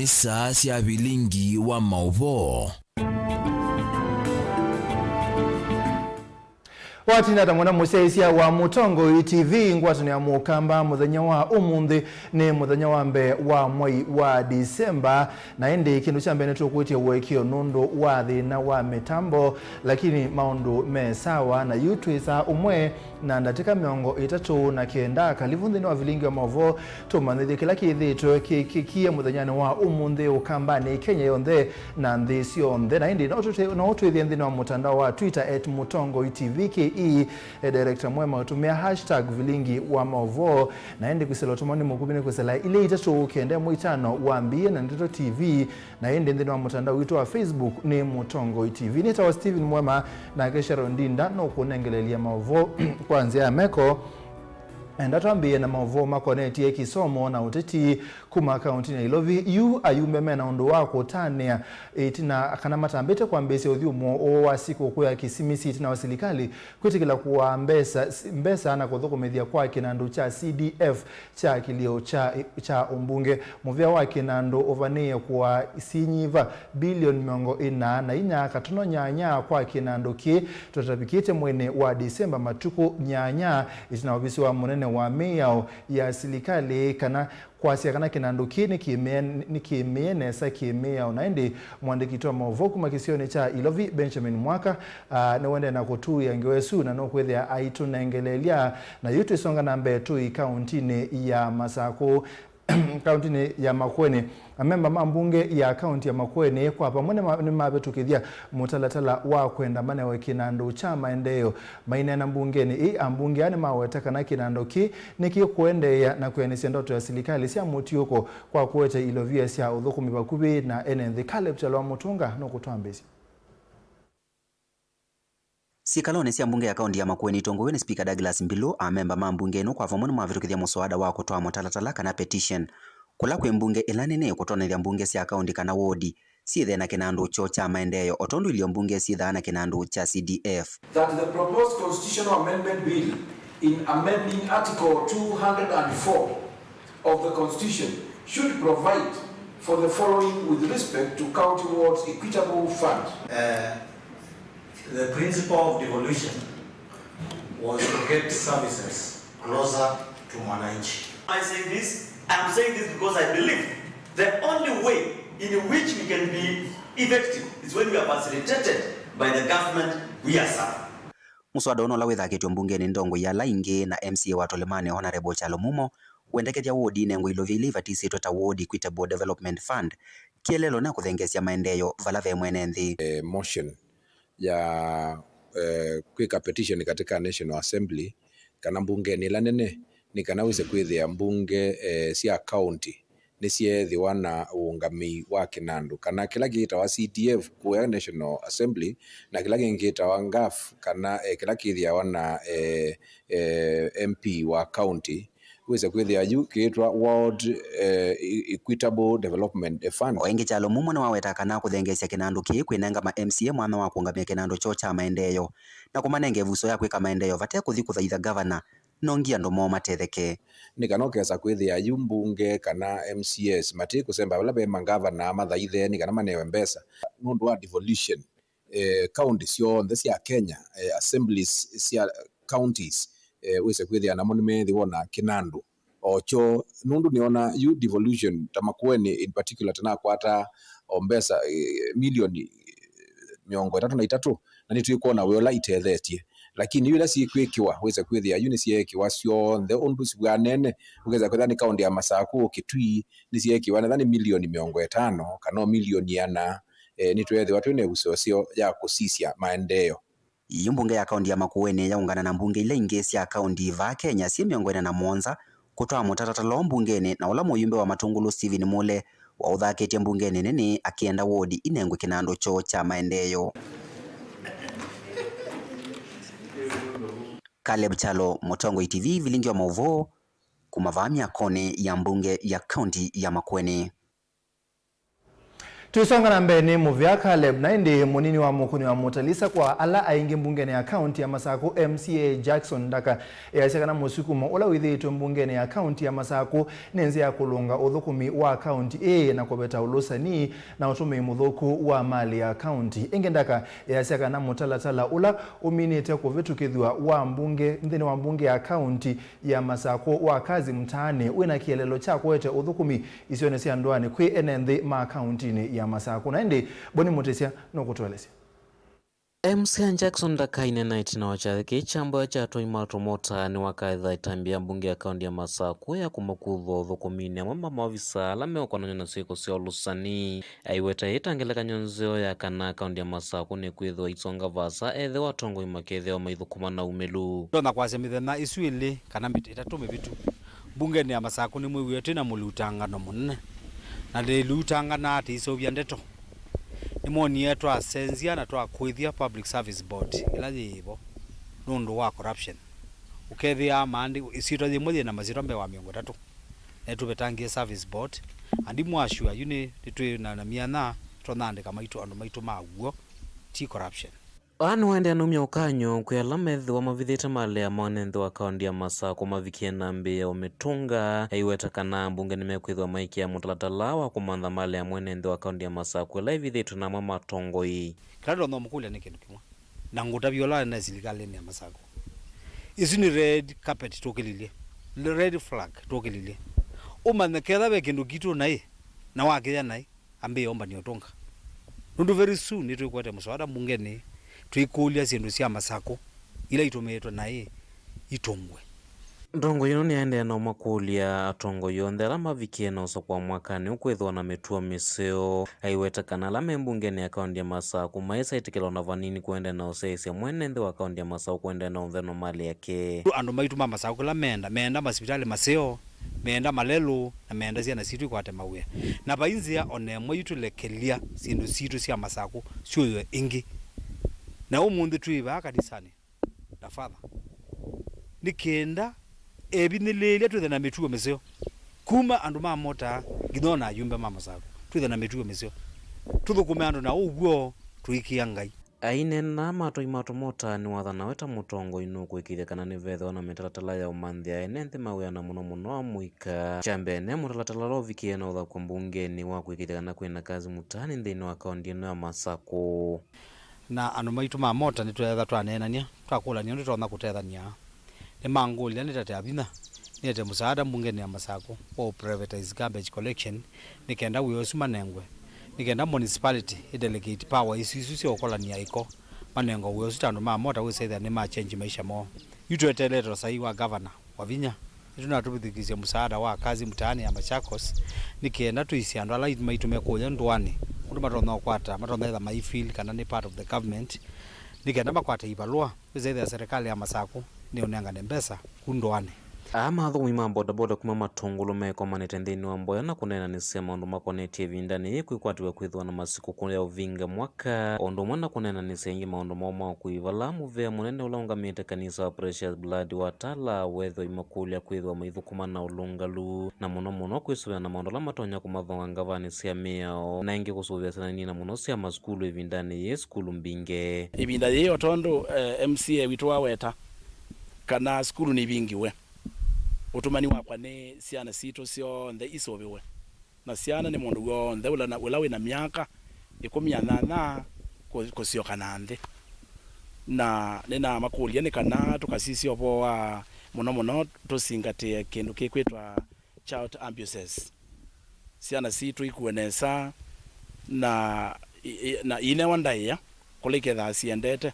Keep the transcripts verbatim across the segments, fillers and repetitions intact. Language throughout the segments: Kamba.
Nĩ saa sya vilingi wa maũvoo. Watinda ta mwana mũsyaĩĩsya wa Mũtongoi T V, ngwatanĩo ya Mũkamba mũthenya wa ũmũnthĩ nĩ mũthenya wa mbee wa mwei wa Disemba, na ĩndĩ kĩndũ kya mbee nĩtũkwĩtya ũekeo nũndũ wa thĩna wa mĩtambo, lakini maũndũ me sawa, na yu twĩ saa ũmwe na ndatĩka mĩongo ĩtatũ na kenda. Kalivu nthĩnĩ wa vilingi wa maũvoo, tũmanyĩthye kĩla kĩthĩtwe kĩkĩkie mũthenyanĩ wa ũmũnthĩ Ũkambanĩ, Kenya yonthe na nthĩ syonthe. Na ĩndĩ no tũte-, no ũtwĩthĩe nthĩnĩ wa mũtandao wa Twitter at Mũtongoi T V K E, e, Director Mwema, ũtũmĩa hashtag vilingi wa maũvoo. Na ĩndĩ kwĩsĩla ũtũmani mũkuvĩ nĩ kwĩsĩla ilĩ itatũ kenda ĩmwe itano wambĩĩe na Ndeto T V. Na ĩndĩ nthĩnĩ wa mũtandao witũ wa Facebook nĩ Mũtongoi T V. Nĩtawa Stephen Mwema, nake Sharon Ndinda nũkũnengeleelya maũvoo kwa nzĩa ya meko. Enda twambĩĩe na maũvoo makonetye kĩsomo na ũteti kuma kaũntinĩ ya Ilovi. Yu ayumbe mena ũndũ wa kũtanĩa ĩtina kana matambĩte kwambĩĩsya ũthyũmũo ũũ wa sikũkũ ya Kĩsimisi ĩtina wa silikalĩ kwĩtĩkĩla kũaa mbesa, mbesa na kũthũkũmĩthya kwa kĩnandũ kya C D F kya kĩlĩo kya, kya ũmbunge. Mũvĩa wa kĩnandũ ũvanĩĩe kũaa syĩnyiva bilioni mĩongo ĩna na inya katono nyanya kwa kĩnandũ kĩĩ tũtavikĩte mweinĩ wa Disemba matukũ nyanya ĩtina wa ovisi wa mũnene wa mĩao ya silikalĩ kana kwasya kana kĩnandũ kĩĩ nĩkĩmĩe-, nĩkĩmĩe nesa kĩmĩao. Na ĩndĩ mũandĩki witũ wa maũvoo kuma kĩsionĩ kya Ilovi, Benjamin Mwaka, ah, nĩwendee na kũtũĩa ngewa ĩsu na nũkwĩthĩa aitũnengeleelya. Na yu twĩsonga na mbee tũi kaũntinĩ ya Masakũ, kaũntinĩ ya Makueni. Amemba ma mbunge ya kaũnti ya Makueni kwa vamwe nĩma-, nĩmavĩtũkĩthya mũtalatala wa kwenda manewe kĩnandũ kya maendeeo. Maineena mbungenĩ ĩĩ, ambunge aa nĩmaweta kana kĩnandũ kĩĩ nĩkĩkũendeea na kwĩanĩsya ndoto ya silikalĩ sya mũtiũko kwa kũete ilovia sya ũthũkũmi vakuvĩ na ene nthĩ. Caleb Kyalo wa Mũtũnga nũkũtwambĩĩsya. Syĩkalonĩ sya mbunge ya kaũnti ya Makueni itongoew'e nĩ Spika Douglas Mbilu, amemba ma mbunge ĩno kwa vamwe nĩmavĩtũkĩthya mũswada wa kũtwaa mũtalatala kana petition, kũla kwĩ mbunge ĩla nene kũtonethya mbunge sya kaũnti kana wodi syĩthĩe na kĩnandũ kyoo kya maendeeo, o tondũ ilio mbunge syĩthaa na kĩnandũ kya C D F. That the proposed constitutional amendment bill in amending Article two hundred and four of the Constitution should provide for the following with respect to County Wards Equitable Fund. Uh, the principle of devolution was to get services closer to mwananchi. I say this, I am saying this because I believe the only way in which we can be effective is when we are facilitated by the government we are serving. Mũswada ũno ũla wĩthakĩtwe mbungenĩ nĩ ndongoi ya ala ingĩ na M C A wa Tũlĩmanĩ, Honourable Kyalo Mumo, wendekethya wodi inengwe ilovia ila ivatisĩtwe ta Ward Equitable Development Fund, kĩeleelo na kũthengeesya maendeeo vala ve mwene nthĩ. Eh, motion ya, eh, kwĩka petition katika National Assembly kana mbungenĩ ĩla nene, nĩ kana wĩse kwĩthĩa mbunge, eh, sya county nĩsyeethĩwa na ũũngamĩi wa kĩnandũ, kana kĩla kĩtawa C D F kũya National Assembly, na kĩla kĩngĩ kĩtawa ngaf, kana, eh, kĩla kĩthĩawa na, eh, eh, M P wa county, wĩse kwĩthĩa yu kĩĩtwa Ward, eh, E-, Equitable Development Fund. O ĩngĩ, Kyalo Mumo nĩwaweta kana kũthengeesya kĩnandũ kĩĩ kwĩnenga ma M C A mwanya wa kũũngamĩa kĩnandũ kyoo kya maendeeo na kũmanenga ĩvuso ya kwĩka maendeeo vate kũthi kũthaitha gavana, no nginya andũ moo matetheke. Nĩ kana ũkesa kwĩthĩa yu mbunge kana M C As matĩ kũsemba vala ve mangavana mathaithe nĩ kana manewe mbesa. Nũndũ wa devolution, eh, county syonthe sya Kenya, eh, assemblies sya counties, eh, wĩse kwĩthĩa namo nĩmeethĩwa na kĩnandũ o kyoo, nũndũ nĩona yu devolution ta Makueni in particular tanakwata o mbesa, eh, milioni mĩongo ĩtatũ na itatũ, na nĩtwĩkwona wĩa ũla itethetye. Lakini yu ila syĩkwĩkĩwa, wĩse kwĩthĩa yu nĩsyeekĩwa syonthe ũndũ sivw'anene, ũkesa kwĩthĩa nĩ kaũnti ya Masakũ, Kitui, nĩsyeekĩwa netha nĩ milioni mĩongo ĩtano kana o milioni ĩana, eh, nĩtweethĩwa twĩ na ĩvuso ĩseo ya kũsisya maendeeo. Yu mbunge ya kaũnti ya Makueni yaũngana na mbunge ila ingĩ sya kaũnti vaa Kenya syĩ mĩongo ĩna na mũonza kũtwaa mũtalatala ũũ mbungenĩ, na ũla mũyumbe wa Matũngũlũ Stephen Mule waũthakĩtye mbungenĩ nene akĩenda wodi inengwe kĩnandũ kyoo kya maendeeo. Caleb Kyalo, Mũtongoi T V, vilingi wa maũvoo kuma vaa myakonĩ ya mbunge ya kaũnti ya Makueni. Tũisonga na mbee, nĩ mũvea Caleb, na ĩndĩ mũnini wa mũkũni wa Mutalisa kwa ala aingĩ mbungenĩ ya kaunti ya Masakũ, M C A Jackson Ndaka, easya kana mũsukumo ũla wĩthĩĩtwe mbungenĩ ya kaunti ya Masakũ nĩ nzĩa ya kũlũnga ũthũkũmi wa kaunti ĩĩ na kũveta ũlũsani na ũtũmĩi mũthũku wa malĩ ya kaunti. Ĩngĩ, Ndaka easya kana mũtalatala ũla ũminĩte kũvĩtũkĩthw'a wa mbunge nthĩnĩ wa mbunge ya kaunti ya Masakũ wa Kazi Mtaani wĩna kĩeleelo kya kũete ũthũkũmi isionĩ sya ndũanĩ kwĩ ene nthĩ ma kauntinĩ ya Masakũ. Na ĩndĩ Boni Mũtĩsya nũkũtũelesya. M C A Jackson Ndaka aineena ĩtina wa kyathĩ kĩĩ kya mboya kya atũi ma tũmota nĩwakaetha ĩtambya ya mbunge ya kaunti ya Masakũ ya kũmakuthwa ũthũkũminĩ amwe ma maovisa ala meũkonany'a na syĩko sya ũlũsani. Aiweta ĩĩ ta ngelekany'o nzeo ya kana kaunti ya Masakũ nĩkwĩthĩwa isonga vaasa ethĩwa atongoi makethĩwa maithũkũma na umĩlu. Ndonya kwasya mĩthenya ĩsu ĩlĩ kana mĩt-, ĩtatũ mĩvĩtu, mbungenĩ ya Masakũ nĩmwĩw'ĩe twĩ na mũlutangano mũnene, na ndĩlutanganaa tĩisũvya ndeto. Nĩmwonie twasenzya na twakũĩthya Public Service Board ĩla yĩ vo nũndũ wa corruption. Ũkethĩa maandĩ-, ĩsyĩtwa yĩmwe yĩ na masyĩtwa mbee wa mĩongo ĩtatũ. Na nĩtũvetangĩe service board, and imwasua yu nĩ, nĩtwĩ na, na myanya tũtonya andĩka maitũ, andũ maitũ ma w'o, ti corruption. Aa nĩwaendee na umya ũkany'o kwĩ ala methĩwa mavithĩte malĩ ya mwene nthĩ wa kaunti ya Masakũ mavikie nambĩ ya ũmĩtũnga. Aiweta kana ambunge nĩmekwĩthĩwa maikĩa mũtalatala wa kũmantha malĩ ya mwene nthĩ wa kaunti ya Masakũ ĩla ĩvithĩtwe na amwe ma atongoi. Kĩla ndonya ũmũkũlya nĩ kĩndũ kĩmwe, na ngũtavya ũla ene silikalĩnĩ ya Masakũ. Ĩsu nĩ red carpet tũkĩlilye, red flag tũkĩlilye. Ũmanye ketha ve kĩndũ kitũ naĩ, na wakĩya naĩ, ambĩĩa ũmbany'a ũtũnga. Nũndũ very soon nĩtwĩkwete mũswada mbungenĩ, tũikũlya syĩndũ sya Masakũ ila itũmĩĩtwe naĩ itũngwe. Ndongoi ĩno nĩyaendee na ũmakũlya atongoi onthe ala mavikie na ũsakũa mwakanĩ ũkwĩthĩwa na mĩtuo mĩseo. Aiweta kana ala me mbungenĩ ya kaunti ya Masakũ maĩsa ĩtĩkĩla ona vanini kũendeea na ũsyaĩĩsya mwene nthĩ wa kaunti ya Masakũ kũendeea na ũmveno malĩ yake. Andũ maitũ ma Masakũ kĩla meenda, meenda masivitalĩ maseo, meenda malelũ, na meenda syana sitũ ikwate mawĩa. Na vai nzĩa ona ĩmwe yu tũlekelya syĩndũ sitũ sya Masakũ syũĩwe ĩngĩ. Na ũmũnthĩ twĩ vaa kanisanĩ na father, nĩ kenda evinyĩlĩĩlya twĩthe na mĩtuo mĩseo, kuma andũ ma mota nginya ona ayumbe ma Masakũ, twĩthe na mĩtuo mĩseo, tũthũkũme andũ na ũw'o tũikĩa Ngai. Aineena, matoi ma tũmota nĩwathanawe ta mũtongoi nũkũĩkĩĩthya kana nĩvethĩwa na mĩtalatala ya ũmanthĩa ene nthĩ mawĩa na mũno mũno amũika. Kya mbee, mũtalatala ũla ũvikĩe na ũthakwa mbungenĩ wa kũĩkĩĩthya kana kwĩna kazi mtaani nthĩnĩ wa kaunti ĩno ya Masakũ. Na andũ maitũ ma mota nĩtweetha twaneenany'a, twakũlany'a ũndũ tũtonya kũtethany'a. Nĩmangũlya nĩtate Avinya nĩete mũsaada mbungenĩ ya Masakũ wa ũ privatise garbage collection, nĩ kenda wĩa ũsu manengwe, nĩ kenda municipality ĩ delegate power isu, isu sya ũkolany'a ĩko, manengwe wĩa ũsu ta andũ ma mota wĩsa ĩthĩa nĩma change maisha moo. Yu tweteelete ũsai wa gavana Wavinya. Nĩtũnatũvĩthukĩĩsya mũsaada wa kazi mtaani ya Machakos, nĩ kenda tũisye andũ ala maitũ me kũya ndũanĩ ũndũ matonya ũkwata, matonya ĩtha mai feel kana nĩ part of the government, nĩ kenda makwate ivalũa, wĩsa ĩthĩa serikali ya Masakũ nĩũnengane mbesa ku ndũanĩ. Aa ma athũkũmi ma bodaboda kuma Matũngũlũ mekomanĩte nthĩnĩ wa mboya na kũneenanĩsya maũndũ makonetye ĩvindanĩ yĩĩ kwĩkwatĩw'a kwĩthĩwa na masikũkũ ya ũvinga mwaka, o ũndũ ũmwe na kũneenanĩsya ĩngĩ maũndũ moo ma ũkui, vala mũvea mũnene ũla ũngamĩte kanisa wa Precious Blood wa Tala wethĩwa imakũlya kwĩthĩwa maithũkũma na ũlũngalu, na mũno mũno kwĩsũvĩa na maũndũ ala matonya kũmathonga ngavanĩ sya mĩao, na ĩngĩ kũsũvĩa syana nini na mũno sya masukulu ĩvindanĩ yĩĩ sukulu mbingĩ. Ĩvinda yĩĩ, o tondũ, eh, M C A witũ waweta kana sukulu nĩivingiwe, ũtũmani wakwa nĩ syana sitũ syonthe isũvĩwe, na syana nĩ mũndũ w'onthe ũla na, ũla wĩ na myaka ĩkũmi na nyanya kũ-, kũsyoka na nthĩ. Na nĩnamakũlya nĩ kana tũkasisye ũvoo wa mũno mũno tũsingatĩe kĩndũ kĩkwĩtwa child abuses. Syana sitũ ikue nesa na i-, i-, na inewa ndaĩa kũla ikethaa siendete.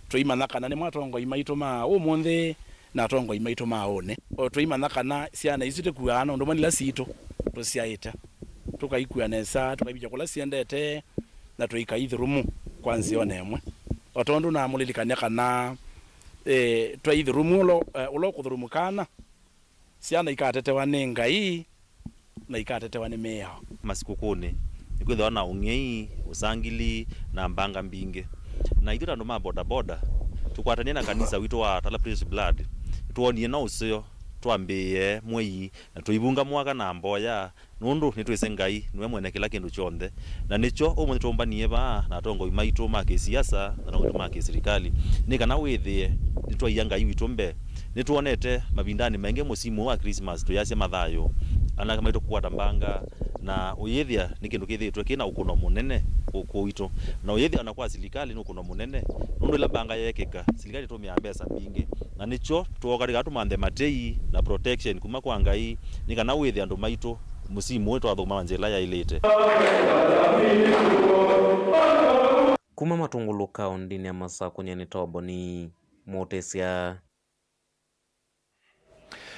Tũimanya kana nĩmo atongoi maitũ ma ũmũnthĩ na atongoi maitũ ma ũnĩ. O tũimanya kana syana isu tĩkuaa na ũndũ ũmwe nila sitũ tũsyaĩte. Tũkaikua nesa, tũkaivĩtya kũla siendete, na tũikaithũrũmu kwa nzĩa o na ĩmwe. O tondũ namũlilikany'a kana, eh, twaithũrũmu ũla, eh, ũla ũkũthũrũmu kana, syana ikatetewa nĩ Ngai na ikatetewa nĩ mĩao. Masikũkũnĩ nĩkwĩthĩwa na ũng'ei, ũsangili, na mbanga mbingĩ. Na ithyĩ ta andũ ma bodaboda, tũkwatanie na kanisa witũ wa Tala Precious Blood, nĩtwonie no ũseo twambĩĩe mwei na tũivunga mwaka na mboya nũndũ nĩtwĩsĩ Ngai nĩwe mwene kĩla kĩndũ kyonthe. Na nĩkyo ũmũnthĩ tũmbanie vaa na atongoi maitũ ma kĩsiasa na atongoi maitũ ma kĩsilikalĩ, nĩ kana wĩthĩe nĩtwaia Ngai witũ mbee. Nĩtwonete mavindanĩ maingĩ mũsimu ũũ wa Christmas tũyasya mathayũ, anake maitũ kũkwata mbanga, na ũyĩthĩa nĩ kĩndũ kĩthĩĩtwe kĩ na ũkũno mũnene kũkũ witũ, na ũyĩthĩa ona kwa silikalĩ nĩ ũkũno mũnene, nũndũ ĩla mbanga yeekĩka, silikalĩ ĩtũmĩaa mbesa mbingĩ, na nĩkyo twooka tũkatũmanthe matei na protection kuma kwa Ngai, nĩ kana wĩthĩe andũ maitũ mũsimu ũyũ twathũkũma na nzĩa ĩla yaĩlĩte. Kuma Matungulu kaũndĩnĩ ya Masakũ, nyie nĩ Toboni Mũtĩsya.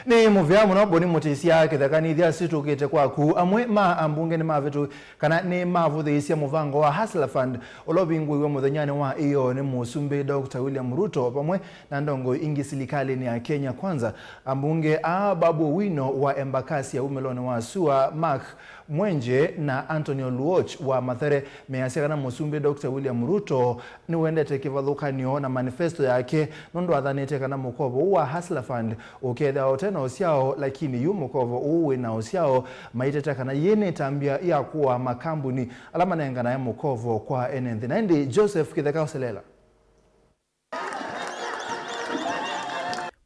Nĩ mũvea mũno Boni Mũtĩsya kĩthekanĩthya situkĩte kwaku. Amwe ma ambunge nĩ mavĩtũ kana nĩ mavũthĩĩsye mũvango wa Hustler Fund ũla ũvingũiwe mũthenyanĩ wa ĩyoo nĩ Mũsumbĩ Doctor William Ruto vamwe na ndongoi ingĩ silikalĩnĩ ya Kenya Kwanza. Ambunge aa, Babu Owino wa Embakasi ya umĩlonĩ wa sua, Mark Mwenje na Anthony Oluoch wa Mathare, measya kana Mũsumbĩ Doctor William Ruto nĩwendete kĩvathũkany'o na manifesto yake, nũndũ athanĩte kana mũkovo ũũ wa Hustler Fund ũkethĩawa ũte na ũsyao, lakini yu mũkovo ũũ wĩ na ũsyao maiteta kana yĩ nĩ ĩtambya ya kũaa makambuni ala manenganae mũkovo kwa ene nthĩ. Na ĩndĩ Joseph Kĩtheka ũselela.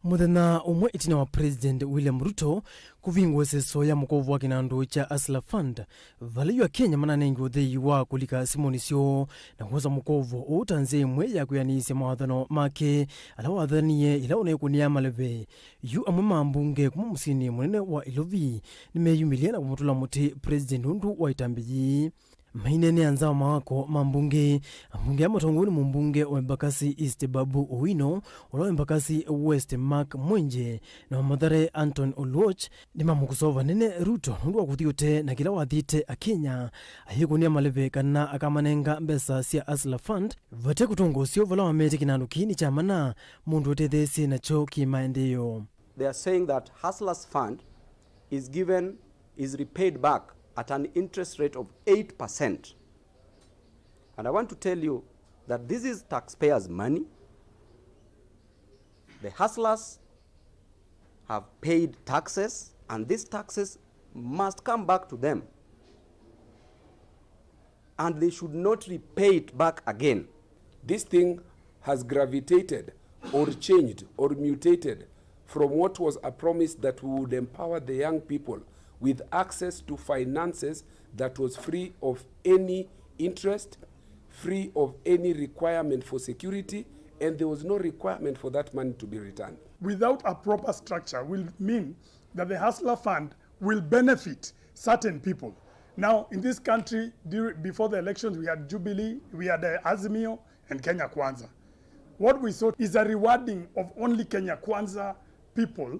Mũthenya ũmwe ĩtina wa President William Ruto kũvingũa ĩseso ya mũkovo wa kĩnandũ kya Hustler Fund, vala yu Akenya mananengiwe ũthei wa kũlika simũnĩ syoo na kwosa mũkovo ũũ ta nzĩa ĩmwe ya kwĩanĩĩsya mawathano make ala wathanie ĩla ũneekũnĩaa maleve. Yu amwe ma ambunge kuma mũsyĩnĩ mũnene wa Ilovi nĩmeyumĩlya na kũmũtũla mũtĩ President ũndũ wa ĩtambya yĩĩ. Maineenea nza wa mawako ma mbunge, ambunge aa matongoew'e nĩ mũmbunge wa Embakasi East Babu Owino, ũla wa Embakasi West Mark Mwenje, na wa Mathare Anthony Oluoch, nĩmamũkosoa vanene Ruto nũndũ wa kũthi ũtee na kĩla wathĩte Akenya, ayĩkũnĩa maleve kana akamanenga mbesa sya Hustler Fund vate kũtũnga ũseo vala wameetye kĩnandũ kĩĩ nĩ kya mana mũndũ ũtetheesye nakyo kĩ maendeeo. They are saying that Hustlers Fund is given, is repaid back at an interest rate of eight percent. And I want to tell you that this is taxpayers' money. The hustlers have paid taxes, and these taxes must come back to them. And they should not repay it back again. This thing has gravitated or changed or mutated from what was a promise that we would empower the young people with access to finances that was free of any interest, free of any requirement for security, and there was no requirement for that money to be returned. Without a proper structure will mean that the Hustler Fund will benefit certain people. Now, in this country, dur-, before the elections, we had Jubilee, we had, uh, Azimio, and Kenya Kwanza. What we saw is a rewarding of only Kenya Kwanza people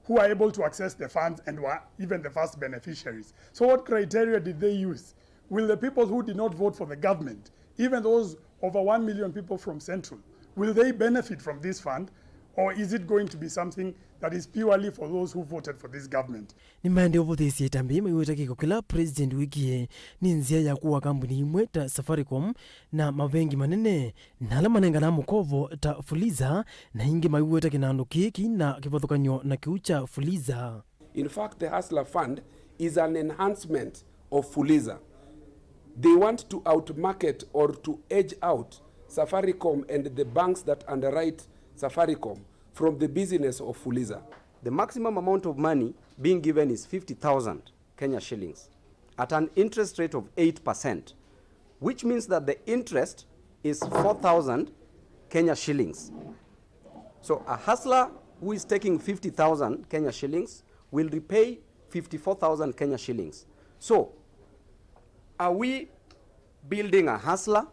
who are able to access the funds and were even the first beneficiaries. So what criteria did they use? Will the people who did not vote for the government, even those over one million people from Central, will they benefit from this fund, or is it going to be something that is purely for those who voted for this government? Nĩmaendee ũvũthĩĩsya ĩtambya yĩĩ maiweta kĩko kĩla President wĩkie nĩ nzĩa ya kũaa kambuni imwe ta Safaricom na mavengi manene, na ala manenganaa mũkovo ta Fuliza, na ingĩ maiweta kĩnandũ kĩĩ kĩna kĩvathũkany'o na kĩu kya Fuliza. In fact, the Hustler Fund is an enhancement of Fuliza. They want to outmarket or to edge out Safaricom and the banks that underwrite Safaricom from the business of Fuliza. The maximum amount of money being given is fifty thousand Kenya shillings at an interest rate of eight percent, which means that the interest is four thousand Kenya shillings. So a hustler who is taking fifty thousand Kenya shillings will repay fifty-four thousand Kenya shillings. So, are we building a hustler,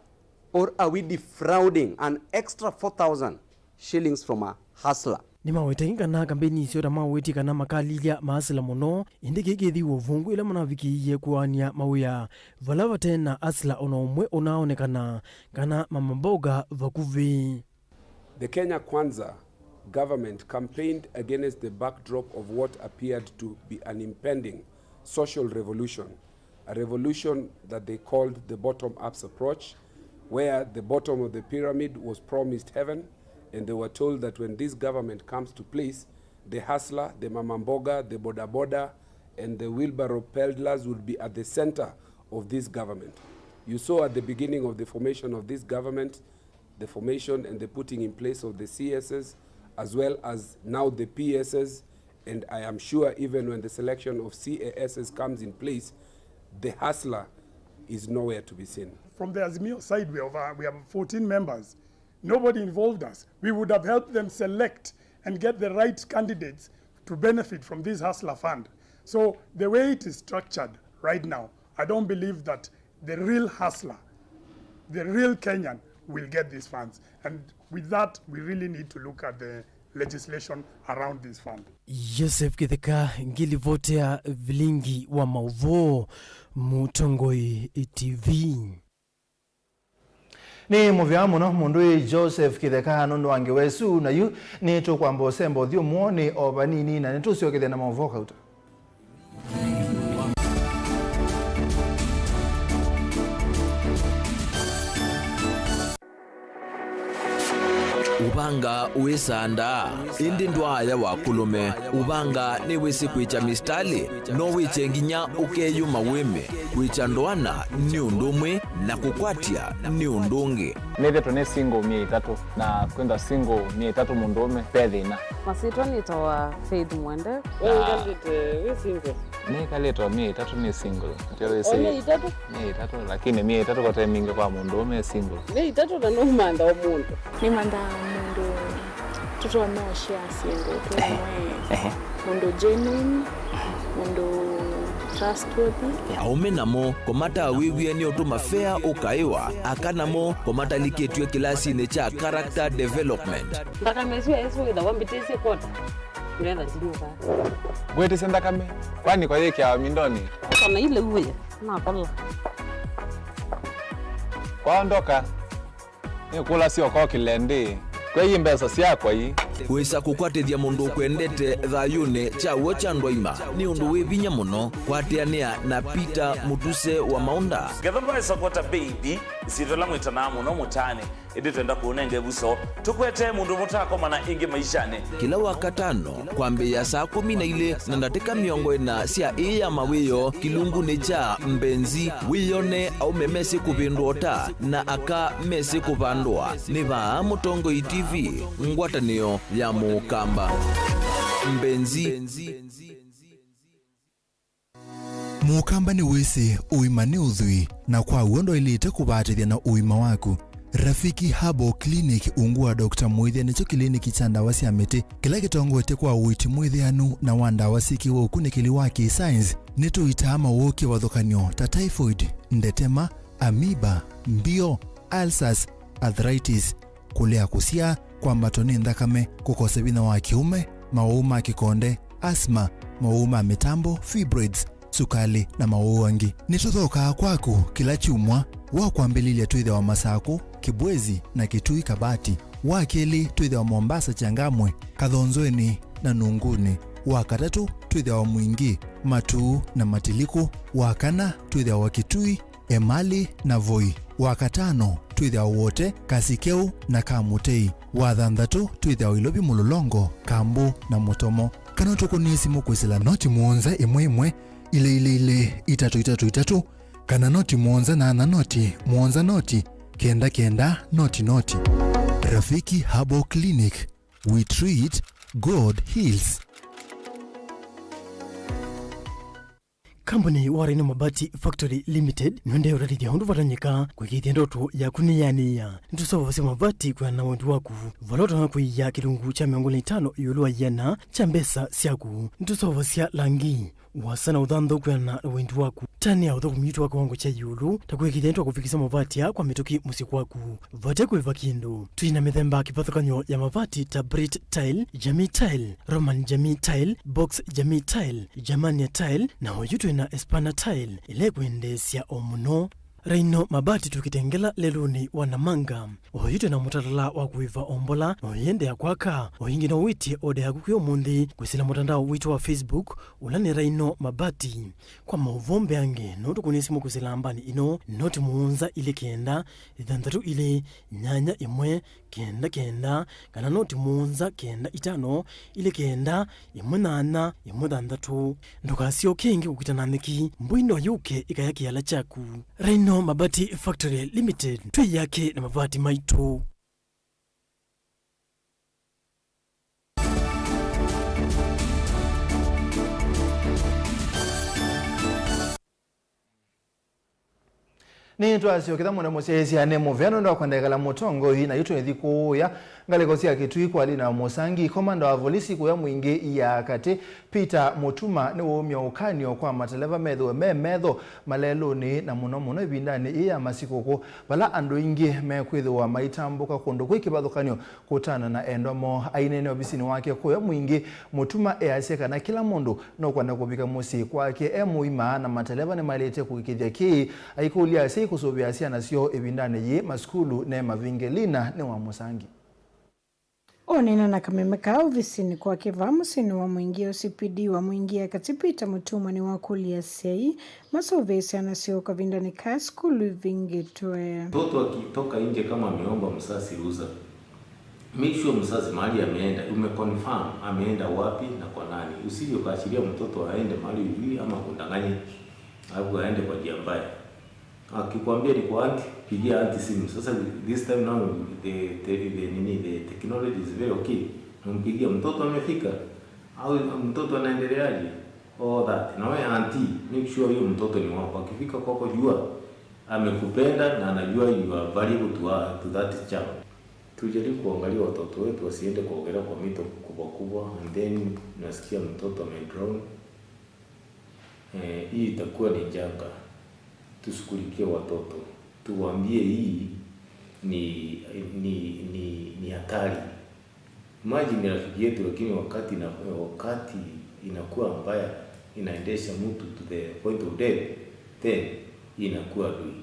or are we defrauding an extra four thousand shillings from a hustler? Nĩmaweta ĩngĩ kana kambeni isu ta mawĩtie kana makalilya maasĩla mũno, ĩndĩ kĩĩ kĩthiwa ũvũngũ ĩla manavikĩie kũaany'a mawĩa vala vate na asĩla o na ũmwe ũnaaonekana kana mama mboga vakuvĩ. The Kenya Kwanza government campaigned against the backdrop of what appeared to be an impending social revolution, a revolution that they called the bottom-up approach, where the bottom of the pyramid was promised heaven, and they were told that when this government comes to place, the hustler, the mama mboga, the boda boda, And the wheelbarrow peddlers will be at the center of this government. You saw at the beginning of the formation of this government, the formation and the putting in place of the C S S, as well as now the P S S, and I am sure even when the selection of C A S S comes in place, the hustler is nowhere to be seen. From the Azimio side, we have, uh, we have fourteen members. Nobody involved us. We would have helped them select and get the right candidates to benefit from this hustler fund. So the way it is structured right now, I don't believe that the real hustler, the real Kenyan, will get these funds. And with that, we really need to look at the legislation around this fund. Joseph Kitheka, ngilivoti ya vilingi wa mauvoo, Mũtongoi T V. Nĩ mũvea mũno mũndũ wĩ Joseph Kitheka nũndũ wa ngewa ĩsu, na yu nĩtũkwamba ũsemba ũthyũmũo nĩ o vanini, na nĩtũsyokethya na maũvoo kauta. Ũvanga wĩsaa ndaa, ĩndĩ ndwaaya wa kũlũme. Ũvanga nĩwĩsĩ kwĩkya mĩsitalĩ, no wĩkye nginya ũkeyũma wĩme. Kwĩkya ndoana nĩ ũndũ ũmwe na kũkwatya nĩ ũndũ ũngĩ. Nĩthĩtwe nĩ single myei ĩtatũ, na kwĩthwa single myei ĩtatũ mũndũũme ve thĩna. Masyĩtwa nĩtawa Faith Mwende. We ũkalĩte wĩ single? Nĩkalĩte o myei ĩtatũ nĩ single. Ndio wĩsĩ. O myei ĩtatũ? Myei ĩtatũ, lakini myei ĩtatũ kote mingĩ kwa mũndũũme e single. Myei ĩtatũ na nũmantha o mũndũ. Nĩmanthaa mũndũ tũtonya ũshare syĩndũ twĩ amwe, mũndũ genuine, mũndũ trustworthy. Aũme namo, kũmatawĩw'e nĩ ũtũma fea ũkaĩwa. Aka namo, kũmatalikĩtw'e kĩlasinĩ kya character development. Nthakame ĩsu yaĩsĩ wĩthawa mbĩtĩsye kwota, ngetha ndinyuka. Ngwĩtĩsye nthakame, kwani kwa yĩkĩawa mindoni? Kana ile uwe, nakola. Kwaondoka. Nĩkũlasya ũkokĩle ndĩ, kwei mbesa syakwa ii? Kwĩsa kũkwatĩthya mũndũ ũkwendete thayũnĩ kya w'o kya ndwaima nĩ ũndũ wĩ vinya mũno. Kwatĩanĩa na Peter Mũtuse wa Maũnda. Ngetha ndwaĩsa kwota mbei ithi, isyĩtwa ĩla mwĩtanaa mũno mũtaanĩ, ĩndĩ twenda kũũnenga ĩvuso, tũkwetee mũndũ mũtaakomana ĩngĩ maishanĩ. Kĩla Wakatano, kwambĩĩa saa kũmi na ilĩ na ndatĩka mĩongo ĩna sya ĩĩ ya mawĩoo kĩlungunĩ kya Mbenzi, wĩyone aũme mesĩ kũvĩndũa ũta na aka mesĩ kũvandũa. Nĩ vaa Mũtongoi T V, ngwatanĩo ya Mũkamba. Mbenzi. Mũkamba nĩwĩsĩ ũima nĩ ũthwii, na kwa w'o ndwaĩlĩte kũvaatĩthya na ũima waku. Rafiki Herbal Clinic ungu wa Doctor Mwĩthĩa nĩkyo kĩliniki kya ndawa sya mĩtĩ kĩla kĩtongoetye kwa ũiiti mwĩthĩanu na wa ndawa syĩkĩwe ũkunĩkĩli wa kĩ-science. Nĩtũitaa mawoo kĩvathũkany'o ta typhoid, ndetema, amoeba, mbio, ulcers, arthritis, kũlea kũsyaa, kwambatwa nĩ nthakame, kũkosa vinya wa kĩũme, mawau ma kĩkonde, asthma, mawau ma mĩtambo, fibroids, sukalĩ, na mawau angĩ. Nĩtũthookaa kwaku kĩla kyumwa wa kwambĩlĩlya twĩthĩawa Masakũ, Kĩbwezi, na Kitui Kabati. Wa kelĩ twĩthĩawa Mombasa, Changamwe, Kathonzweni, na Nunguni. Wa katatũ twĩthĩawa Mwingi, Matuu, na Matiliku. Wa kana twĩthĩawa Kitui, Emali na Voi. Wa katano twĩthĩawa Wote, Kasikeu na Kamutei. Wa thanthatũ twĩthĩawa Ilovi, Mũlolongo, Kambu na Mũtomo. Kana ũtũkũnĩe simũ kwĩsĩla noti mũonza ĩmwe ĩmwe, ilĩ ilĩ ilĩ, itatũ itatũ itatũ, kana noti mũonza nana noti mũonza noti kenda kenda noti noti. Rafiki Herbal Clinic, we treat, God heals. Kambuni wa Rhino Mabati Factory Limited nĩendee ũtatĩthya ũndũ vatonyeka kwĩkĩĩthya ndoto yaku nĩyanĩĩa. Nĩtũseũvasya mavati kwĩana na wendi waku, vala ũtonya kũia kĩlungu kya mĩongo ĩlĩ na itano ĩũlũ wa ĩana kya mbesa syaku. Nĩtũseũvasya langi, ũasa na ũthanthau kwĩana na wendi waku. Tani ya ũthũkũmi witũ wa kĩwango kya ĩũlũ, ta kwĩkĩĩthya nĩtwakũvikĩsya mavati aa kwa mĩtũkĩ mũsyĩ kwaku. Vate kũĩva kĩndũ. Twĩ na mĩthemba kĩvathũkany'o ya mavati ta Brit Tile, Jamii Tile, Roman Jamii Tile, Box Jamii Tile, Germania Tile, na oyu twĩ na Espana Tile, ĩla ĩkwendeesya o mũno. Raino Mabati tũkĩtengela lelũnĩ wa Namanga. Oyu twĩ na mũtalatala wa kũĩva ombola, na ũyĩendeea kwaka. O ĩngĩ no wĩtye oda yaku kwĩ ũmũnthĩ kwĩsĩla mũtandao witũ wa Facebook, ũla nĩ Raino Mabati. Kwa maũvoo mbeange, no tũkũnĩe simũ kwĩsĩla nambani ĩno, noti mũonza ilĩ kenda, ĩthanthatũ ilĩ, nyanya ĩmwe, kenda kenda, kana noti mũonza kenda itano, ilĩ kenda, ĩmwe nyanya, ĩmwe thanthatũ. Ndũkasyoke ĩngĩ kũkita na nyeki, mbũi no yũke ĩkaya kĩala kyaku. Rhino Mabati Factory Limited, twĩ yake na mavati maitũ. Nĩtwasyokethya mũno mũsyaĩĩsya nĩ mũvea nũndũ wa kwendeekela mũtongoi, na yu tũithi kũũya ngalĩko sya Kitui kwa Lina Mũsangi. Komanda wa volisi kũya Mwingĩ ya Katĩ, Peter Mũtuma, nĩwaumya ũkany'o kwa mateleva methĩwe me metho malelũnĩ, na mũno mũno ĩvindanĩ yĩĩ ya masikũkũ, vala andũ aingĩ mekwĩthĩwa maitambũka kũndũ kwĩ kĩvathũkany'o kũtana na endwa moo. Aineenea ovisinĩ wake kũya Mwingĩ, Mũtuma easya kana kĩla mũndũ nũkwenda kũvika mũsyĩ kwake e mũima, na mateleva nĩmaĩlĩte kũĩkĩĩthya kĩĩ, aikũlya asyai kũsũvĩa syana syoo ĩvindanĩ yĩĩ masukulu ne mavinge. Lina nĩ wa Mũsangi. Ũneena na kameme kaa ovisinĩ kwake vaa mũsyĩnĩ wa Mwingĩ, O C P D wa Mwingĩ ya Katĩ Peter Mũtuma nĩwakũlya asyai masũvĩe syana syoo kavindanĩ kaa sukulu ivingĩtwe. Mtoto akitoka nje kama ameomba mzazi ruhusa, make sure mzazi mahali ameenda, umeconfirm ameenda wapi na kwa nani. Usije ukaachilia mtoto aende mahali hujui ama akudanganye, alafu aende kwa njia mbaya. Akikwambia ni kwa auntie, pigia auntie simu. Sasa this time now the, the, the, nini, the technology is very okay. Nampigia, "Mtoto amefika?" Au, "Mtoto anaendeleaje?" All that. Na wewe auntie, make sure huyo mtoto ni wako. Akifika kwako, jua amekupenda na anajua you are valuable to her, to that child. Tujaribu kuangalia watoto wetu wasiende kuogelea kwa mito kubwa kubwa, and then nasikia mtoto amedrown. Eh, hii itakuwa ni janga. Tushughulikie watoto. Tuwaambie hii ni, ni, ni, ni hatari. Imagine rafiki yetu, lakini wakati ina-, wakati inakuwa mbaya, inaendesha mtu to the point of death, then inakuwa adui.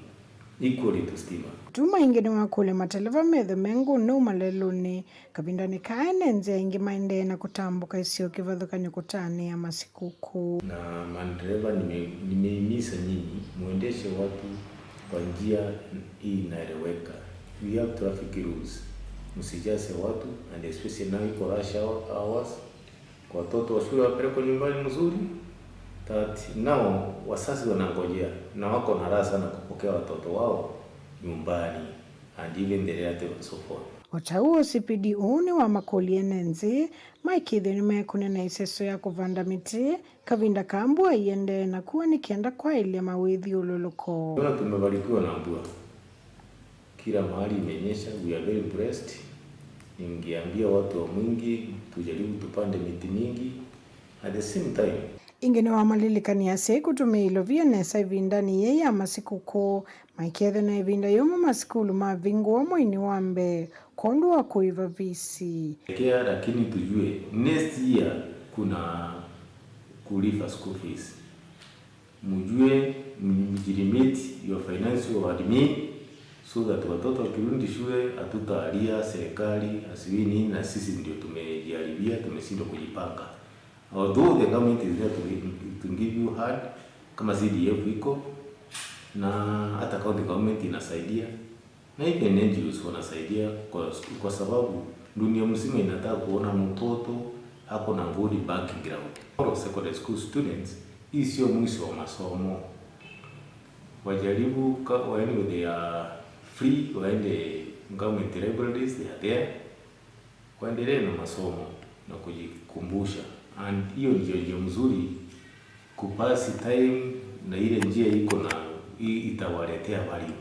Equally to stima. Tuma ĩngĩ nĩwakũlya mateleva methe me ngũnũ malelũnĩ kavindanĩ kaa ene nzĩa ĩngĩ maendee na kũtambũka isio kĩvathũkany'o kũtanĩa masikũkũ. Na madereva nime-, nimehimiza nyinyi muendeshe watu kwa njia inaeleweka. We have traffic rules. Msijaze watu, and especially now iko rush hour, hours. Watoto wa shule wapelekwe nyumbani mzuri, that now wazazi wanangojea na wako na raha sana kupokea watoto wao nyumbani, and even the relative and so forth. O ta ũu, O C P D ũũ nĩwamakũlya ene nzĩ maikĩthĩwe nĩmekũnena ĩseso ya kũvanda mĩtĩ kavinda ka mbua iendee na kua nĩ kenda kwaĩlya mawĩthyũlũlũko. Tunaona tumebarikiwa na mvua. Kila mahali imenyesha, we are very blessed. Ningeambia watu wa Mwingi, tujaribu tupande miti mingi. At the same time, ĩngĩ nĩwamalilikany'a asyai kũtũmĩa ilovia nesa ĩvindanĩ yĩĩ ya masikũkũ, maikethĩwa na ĩvinda yũmũ masukulu mavingũwa mweinĩ wa mbee kwondũ wa kũĩva visi. Care, lakini tujue next year kuna kulipa school fees. Mjue mjilimit your financial admin so that watoto wakirudi shule hatutalia serikali asijui nini, na sisi ndio tumejiharibia, tumeshindwa kujipanga. Although the government is there to, to give you hand, kama C D F iko, na hata county government inasaidia, na even N G Os wanasaidia kwa, kwa sababu dunia mzima inataka kuona mtoto ako na good background. All secondary school students, hii sio mwisho wa masomo. Wajaribu ka-, waende, they are free, waende government libraries, they are there. Waendelee na masomo na kujikumbusha. And hiyo ndio njia mzuri kupasi time na ile njia iko na i-, itawaletea value.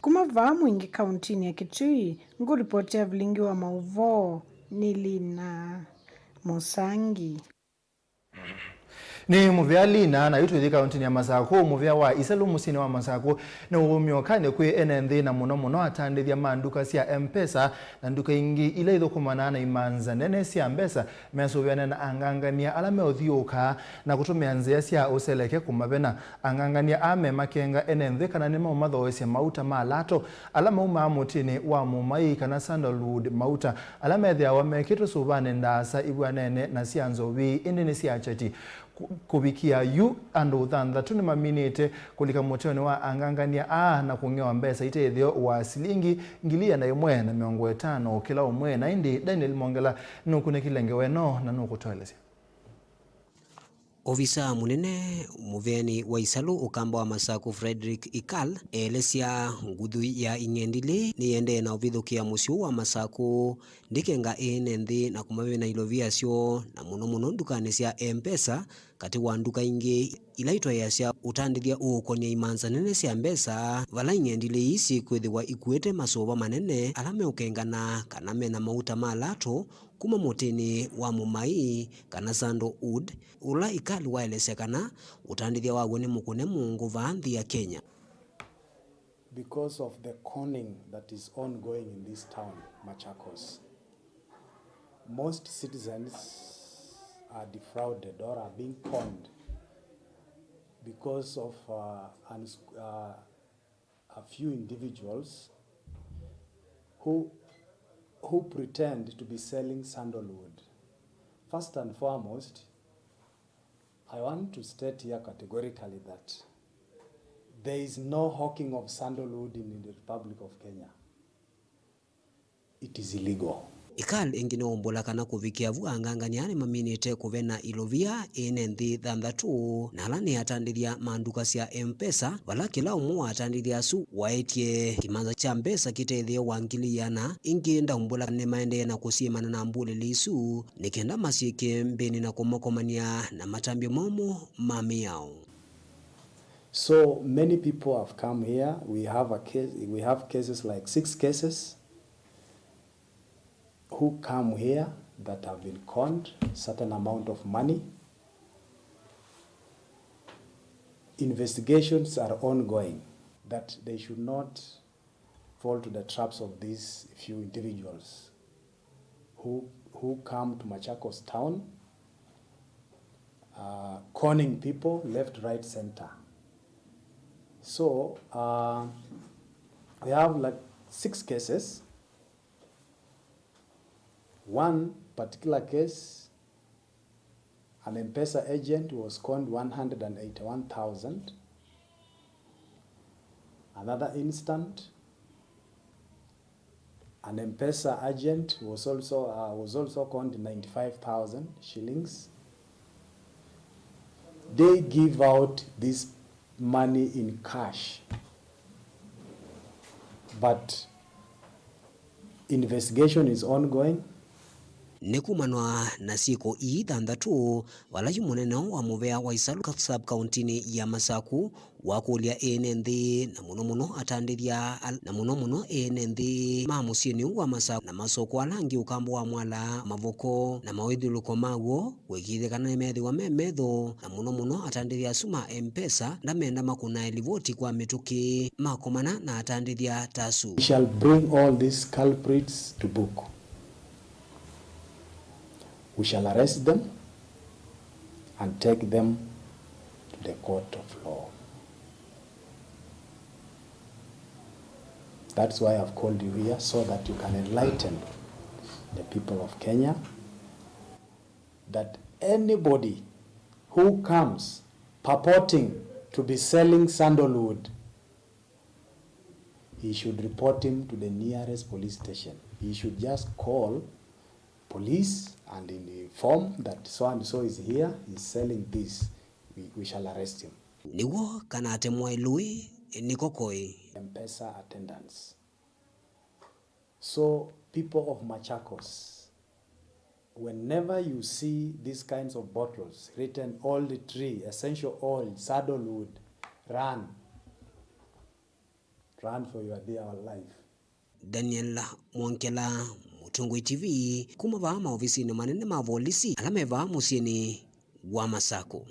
Kuma vaa Mwingi kauntinĩ ya Kitui, ngũripotĩa vilingi wa maũvoo nĩ Lina Mũsangi. Nĩ mũvea Lina, na yu twĩthi kaũntĩnĩ ya Masakũ. Mũvea wa Isalu mũsyĩnĩ wa Masakũ nĩ ũũmyokanĩ kwĩ ene nthĩ, na mũno mũno atandĩthya ma nduka sya M-Pesa na nduka ingĩ ila ithũkũmanaa na imanza nene sya mbesa mesũvĩane na angangania ala meũthiũũkaa na kũtũmĩa nzĩa sya ũseleke kũmavena. Angangania aa memakenga ene nthĩ kana nĩmaũmathoosya mauta ma lato ala maumaa mũtĩnĩ wa mũmaii kana sandalwood, mauta ala methĩawa mekĩtwe sũvanĩ ndaasa ivw'anene na sya nzovi, ĩndĩ nĩ sya kyeti. Kũ-, kũvikĩa yu, andũ thanthatũ nĩmaminĩte kũlika mũteonĩ wa angangania aa na kũng'ewa mbesa ite ĩtheo wa silingi ngili ĩana ĩmwe na mĩongo ĩtano kĩla ũmwe, na ĩndĩ Daniel Mongela nũkunĩkĩle ngewa ĩno na nũkũtũelesya. Ovisaa mũnene mũveani wa Isalu, ũkamba wa Masakũ, Frederick Ikal, eelesya nguthu ya ing'endilĩ nĩyĩendee na ũvithũkĩa mũsyĩ ũũ wa Masakũ, ndĩkenga ene nthĩ na kũmavĩna ilovia syoo, na mũno mũno ndukanĩ sya M-Pesa, katĩ wa nduka ingĩ ila itwaĩasya ũtandĩthya ũũkonya imanza nene sya mbesa, vala ing'endilĩ ii syĩkwĩthĩwa ikuĩte masũva manene ala meũkengana kana mena mauta ma lato kuma mũtĩnĩ wa mũmaii kana sandalwood, ũla Ikali waelesya kana ũtandĩthya waw'o nĩ mũkũne mũũngũ vaa nthĩ ya Kenya. Because of the conning that is ongoing in this town, Machakos, most citizens are defrauded or are being conned because of, uh, uns-, uh, a few individuals who, who pretend to be selling sandalwood. First and foremost, I want to state here categorically that there is no hawking of sandalwood in the Republic of Kenya. It is illegal. Ikal ĩngĩ nĩwaumbũla kana kũvikĩa vu angangania nĩmaminĩte kũvena ilovia ene nthĩ thanthatũ, na ala nĩ atandĩthya ma nduka sya M-Pesa, vala kĩla ũmwe wa atandĩthya asu waĩtye kĩmanza kya mbesa kĩte ĩtheo wa ngili ĩana. Ĩngĩ ndaumbũla nĩmaendee na kũsyĩmana na mbulĩlĩ isu nĩ kenda masyĩkĩe mbĩnĩ na kũmakomany'a na matambya momũ ma mĩao. So many people have come here. We have a case, we have cases like six cases who come here that have been conned certain amount of money. Investigations are ongoing that they should not fall to the traps of these few individuals who, who come to Machakos town, uh, conning people left, right, center. So, uh, we have, like, six cases. One particular case, an M-Pesa agent was conned one hundred and eighty-one thousand. Another instant, an M-Pesa agent was also, uh, was also conned ninety-five thousand shillings. They give out this money in cash, but investigation is ongoing. Nĩ kumanwa na syĩko ii thanthatũ, vala yu mũnene wa mũvea wa Isalu sub-kauntinĩ ya Masakũ wakũlya ene nthĩ, na mũno mũno atandĩthya al-, na mũno mũno ene nthĩ ma mũsyĩnĩ ũũ wa Masakũ na masoko ala angĩ ũkamba wa Mwala, Mavoko na mawĩthyũlũko maw'o, kũĩkĩĩthya kana nĩmethĩwa me metho, na mũno mũno atandĩthya asu ma M-Pesa ndamenda makũnae livoti kwa mĩtũkĩ makomana na atandĩthya ta asu. We shall bring all these culprits to book. We shall arrest them and take them to the court of law. That's why I've called you here, so that you can enlighten the people of Kenya that anybody who comes purporting to be selling sandalwood, he should report him to the nearest police station. He should just call police and inform that so and so is here, he's selling this. We, we shall arrest him. Nĩw'o kana atemwa ĩlũĩ nĩko koĩ. M-Pesa attendants. So, people of Machakos, whenever you see these kinds of bottles written old tree, essential oil, sandalwood, run. Run for your dear life. Daniel Mwongela, Mũtongoi T V, kuma vaa maovisinĩ manene ma volisi ala me vaa mũsyĩnĩ wa Masakũ.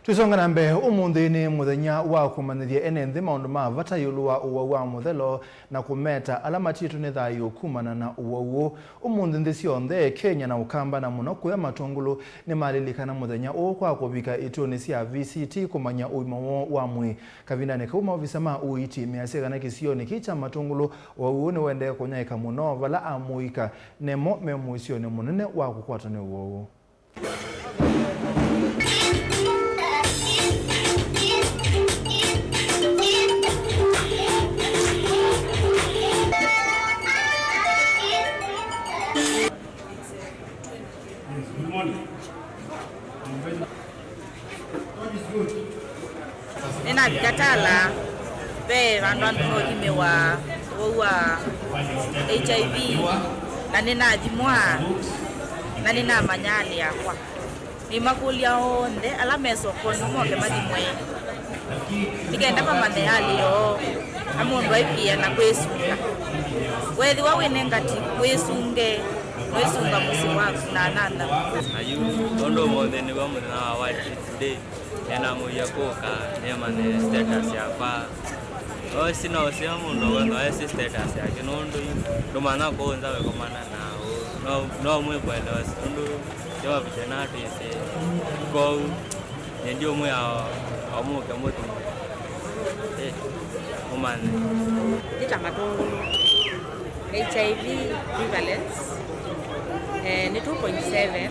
Tũisonga na mbee, ũmũnthĩ nĩ mũthenya wa kũmanyĩthya ene nthĩ maũndũ ma vata ĩũlũ wa ũwau wa mũthelo na kũmeta ala matiĩtwe nĩ thayũ kumana na ũwau ũũ. Ũmũnthĩ nthĩ syonthe, Kenya na Ũkamba na mũno kũya Matũngũlũ, nĩmalilikana mũthenya ũũ kwa kũvika ituonĩ sya V C T kũmanya ũima woo wa mwĩĩ. Kavindanĩ kau, maovisa ma ũiiti measya kana kĩsionĩ kĩĩ kya Matũngũlũ, ũwau ũũ nĩũendee kũnyaĩĩka mũno, vala amũika nemo me mũisyonĩ mũnene wa kũkwatwa nĩ ũwau ũũ. Nĩnavika Tala, ve vandũ andũ meũthimĩwa ũwau wa H I V, na nĩnathimwa, na nĩnamanya alĩ akwa. Nĩmakũlya onthe ala me sokonĩ moke mathimwe, nĩ kenda mamanye alĩ yoo, na mũndũ aikwĩa na kwĩsunga. Weethĩwa wĩ negative, wĩsunge, wĩsunga mũsyĩ waku na anana. Na yu, tondũ ũmũnthĩ nĩw'o mũthenya wa World AIDS Day, nĩnamũie kũka nĩmanye status yakwa. Osi no ũseo mũndũ wothe aesi status yake, nũndũ yu ndũmanya kũũ nza wĩkomana na ũũ. No, no mwĩkwelewa, nũndũ Jehova vĩtyo natwĩsĩ. Kwoou, nĩ ndiũmwĩa o, o mũke mũthimwe. Eh, mũmanye. Nĩ ta Matũngũlũ. H I V prevalence, eh, nĩ two point seven,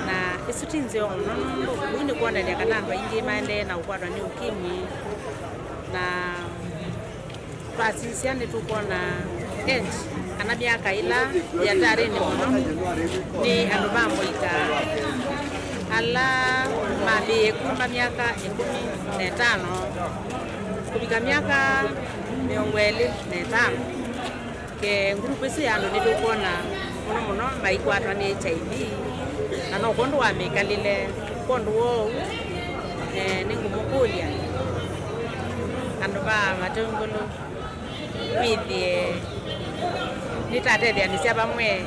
na ĩsu ti nzeo mũno nũndũ ũu nĩ kwonany'a kana andũ aingĩ maendee na ũkwatwa nĩ ũkimwi, na twasisya nĩtũkwona age, kana myaka ĩla yĩ atarĩnĩ mũno nĩ andũ ma mũika ala mambĩĩe kuma myaka ĩkũmi na ĩtano kũvika myaka mĩongo ĩlĩ na ĩtano. Ke ngurupu ĩsu ya andũ nĩtũkwona mũno mũno maikwatwa nĩ H I V, na no kwondũ wa mĩkalĩle. Kwondũ woo, eh, nĩngũmũkũlya andũ ma Matũngũlũ, wĩthĩe nĩtatetheanĩsya vamwe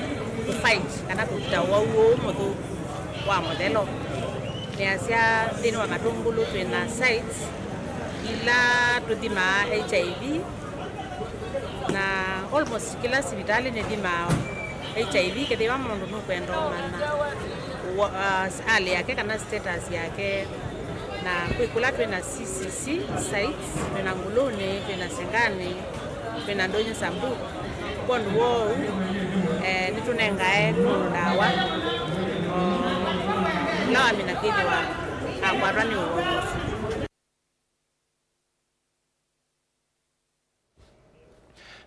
kũ fight kana kũkita ũwau ũũ mũthũku wa mũthelo. Nĩasya nthĩnĩ wa Matũngũlũ twĩ na sites ila tũthimaa H I V, na almost kĩla sivitalĩ nĩthimaa H I V, kethĩwa mũndũ nũkwenda ũmanya wa-, uh, hali yake kana status yake. Na kwĩ kũla twĩ na C C C sites, twĩ na Nguluni, twĩ na Sengani, twĩ na Ndonyo Samburu. Kwondũ woo, eh, nĩtũnengae mũndũ ndawa, o, ũla wamina kwĩthĩwa akwatwa nĩ ũwau ũsu.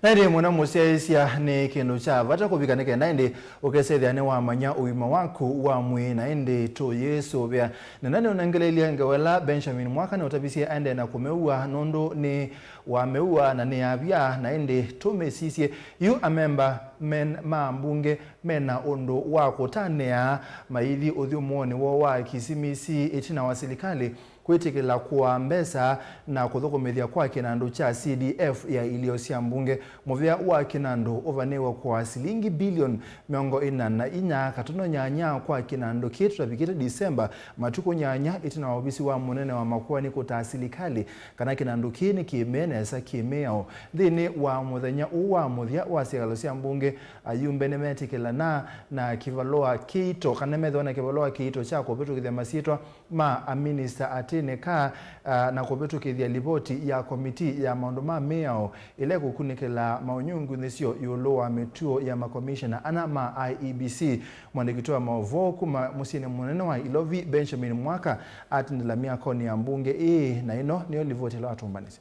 Na ĩndĩ mũno mũsyaĩĩsya nĩ kĩndũ kya vata kũvika nĩ kenda ĩndĩ ũkesethĩa nĩwamanya ũima waku wa mwĩĩ, na ĩndĩ tũyĩsũvĩa. Na nĩnũnengeleilye ngewa ĩla Benjamin Mwaka nĩũtavisye aendee na kũmĩua nũndũ nĩ wamĩua na nĩ yavya, na ĩndĩ tũmĩsisye. Yu amemba men-, ma mbunge mena ũndũ wa kũtanĩa maithi ũthyũmũonĩ woo wa Kisimisi ĩtina wa silikalĩ kwĩtĩkĩla kũaa mbesa na kũthũkũmĩthya kwa kĩnandũ kya C D F ya ilio sya mbunge. Mũvĩa wa kĩnandũ ũvanĩĩwe kũaa silingi bilioni mĩongo ĩna na inya katono nyanya kwa kĩnandũ kĩĩ tũtavikĩte Disemba, matukũ nyanya ĩtina wa ovisi wa mũnene wa makoani kũtaa silikalĩ kana kĩnandũ kĩĩ nĩkĩĩmee nesa kĩ mĩao. Nthĩnĩ wa mũthenya ũũ wa mũthya wa syĩkalo sya mbunge, ayumbe nĩmetĩkĩlana na kĩvalũa kĩito, kana nĩmethĩwa na kĩvalũa kĩito kya kũvĩtũkĩthya masyĩtwa ma aminista atĩnĩ ka, ah, na kũvĩtũkĩthya livoti ya komitii ya maũndũ ma mĩao ĩla ĩkũkunĩkĩla maũnyungu nthĩ syo ĩũlũ wa mĩtuo ya makomishena ana ma I E B C. Mwandĩki witũ wa maũvoo kuma mũsyĩnĩ mũnene wa Ilovi, Benjamin Mwaka, atindĩla myakonĩ ya mbunge ĩĩ, na ĩno nĩyo livoti ĩla watũmbanĩsye.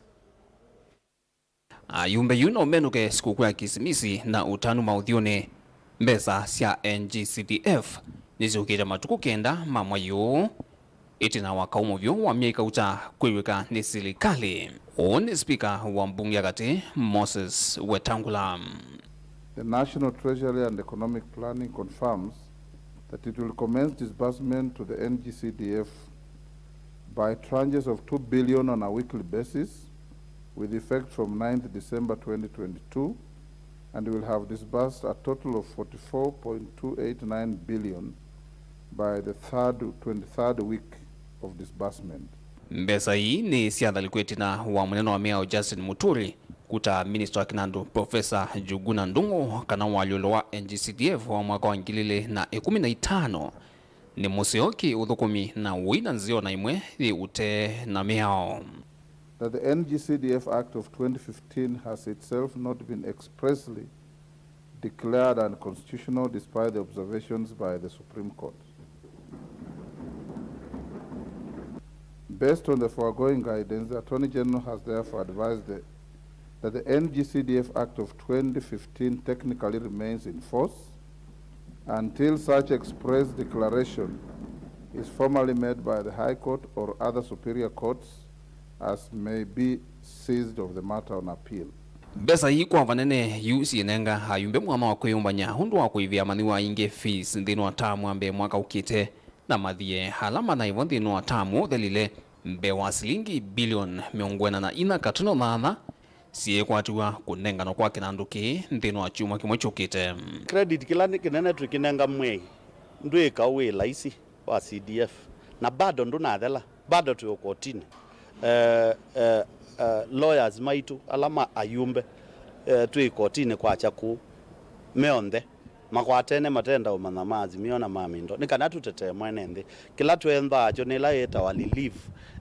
Ayumbe yu no menũke sikũkũ ya Kisimisi na ũtanu maũthyũnĩ. Mbesa sya N G C D F nĩsyũkĩte matukũ kenda ma mwai ũũ, ĩtina wa kaũ mũvyũ wa myei kauta kwĩw'ĩka nĩ silikalĩ. Ũũ nĩ spika wa mbunge ya katĩ, Moses Wetangula. The National Treasury and Economic Planning confirms that it will commence disbursement to the N G C D F by tranches of two billion on a weekly basis, with effect from ninth December twenty twenty-two, and will have disbursed a total of forty-four point two eight nine billion by the third, twenty-third week of disbursement. Mbesa ii nĩ syathalikwe ĩtina wa mũnene wa mĩao Justin Muturi kũta minista wa kĩnandũ Professor Njuguna Ndung'u kana walyũlo wa N G C D F wa mwaka wa ngili ili na ĩkũmi na itano nĩ mũseo kĩ ũthũkũmi na ũi na nzeo na imwe yĩ ũtee na mĩao. That the N G C D F Act of twenty fifteen has itself not been expressly declared unconstitutional despite the observations by the Supreme Court. Based on the foregoing guidance, the Attorney General has therefore advised the, that the N G C D F Act of twenty fifteen technically remains in force until such express declaration is formally made by the High Court or other superior courts as may be seized of the matter on appeal. Mbesa ii kwa vanene yu syĩnenga ayumbe mwanya wa kwĩyũmbany'a ũndũ wa kũĩvĩa amanyĩw'a aingĩ fees nthĩnĩ wa taamu wa mbee mwaka ũkĩte, na mathiĩ ala manaĩvo nthĩnĩ wa taamu ũthelile mbee wa silingi bilioni mĩongo ĩna na inya katuno thantha syĩkwatiw'a kũnenganwa kwa kĩnandũ kĩĩ nthĩnĩ wa kyumwa kĩmwe kyũkĩte. Credit kĩla nĩ kĩnene twĩkĩnenga mwĩai ndwĩka wĩ laisi wa C D F, na bado ndũnathela, bado twĩ ũkotinĩ. Eh, eh, eh, lawyers maitũ ala ma ayumbe, eh, twĩ ikotinĩ kwakya kũu, me onthe makwatene matenda ũmanya ma Azimio na ma Mindo, nĩ kana tũtetee mwene nthĩ. Kĩla twendaa kyo nĩ ĩla yĩtawa relief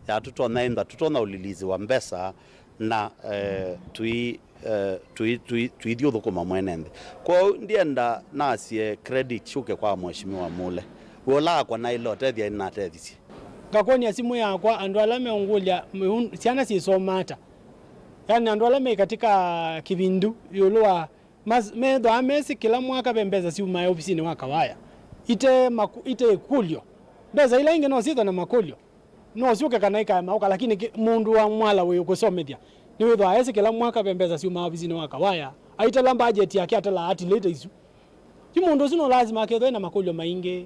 ya tũtonya ĩntha tũtonya ũlilizi wa mbesa na, eh, tũi, eh, tũi, tũi, tũithi ũthũkũma mwene nthĩ. Kwoou ndienda nasye credit syũke kwa Mheshimiwa Mule. We ũla akwa naĩle ũtethya nĩnatethisye. Ngakwony'a simũ yakwa andũ ala meũngũlya mĩũn-, syana syĩsomaa ata. Yaani andũ ala me katika kĩvindu ĩũlũ wa mas-, methwaa mesĩ kĩla mwaka ve mbesa syumaa ovisinĩ wa Kawaya ite maku-, ite ĩkũlyo. Mbesa ila ingĩ no syĩthwe na makũlyo. No syũke kana ikaema ũka, lakini ki-, mũndũ wa mwala wĩ ũkũsomethya nĩwĩthwaa esĩ kĩla mwaka ve mbesa syumaa ovisinĩ wa Kawaya, aitala budget yake, atala at later isu. Yu mũndũ ũsu no lazima akethwe na makũlyo maingĩ.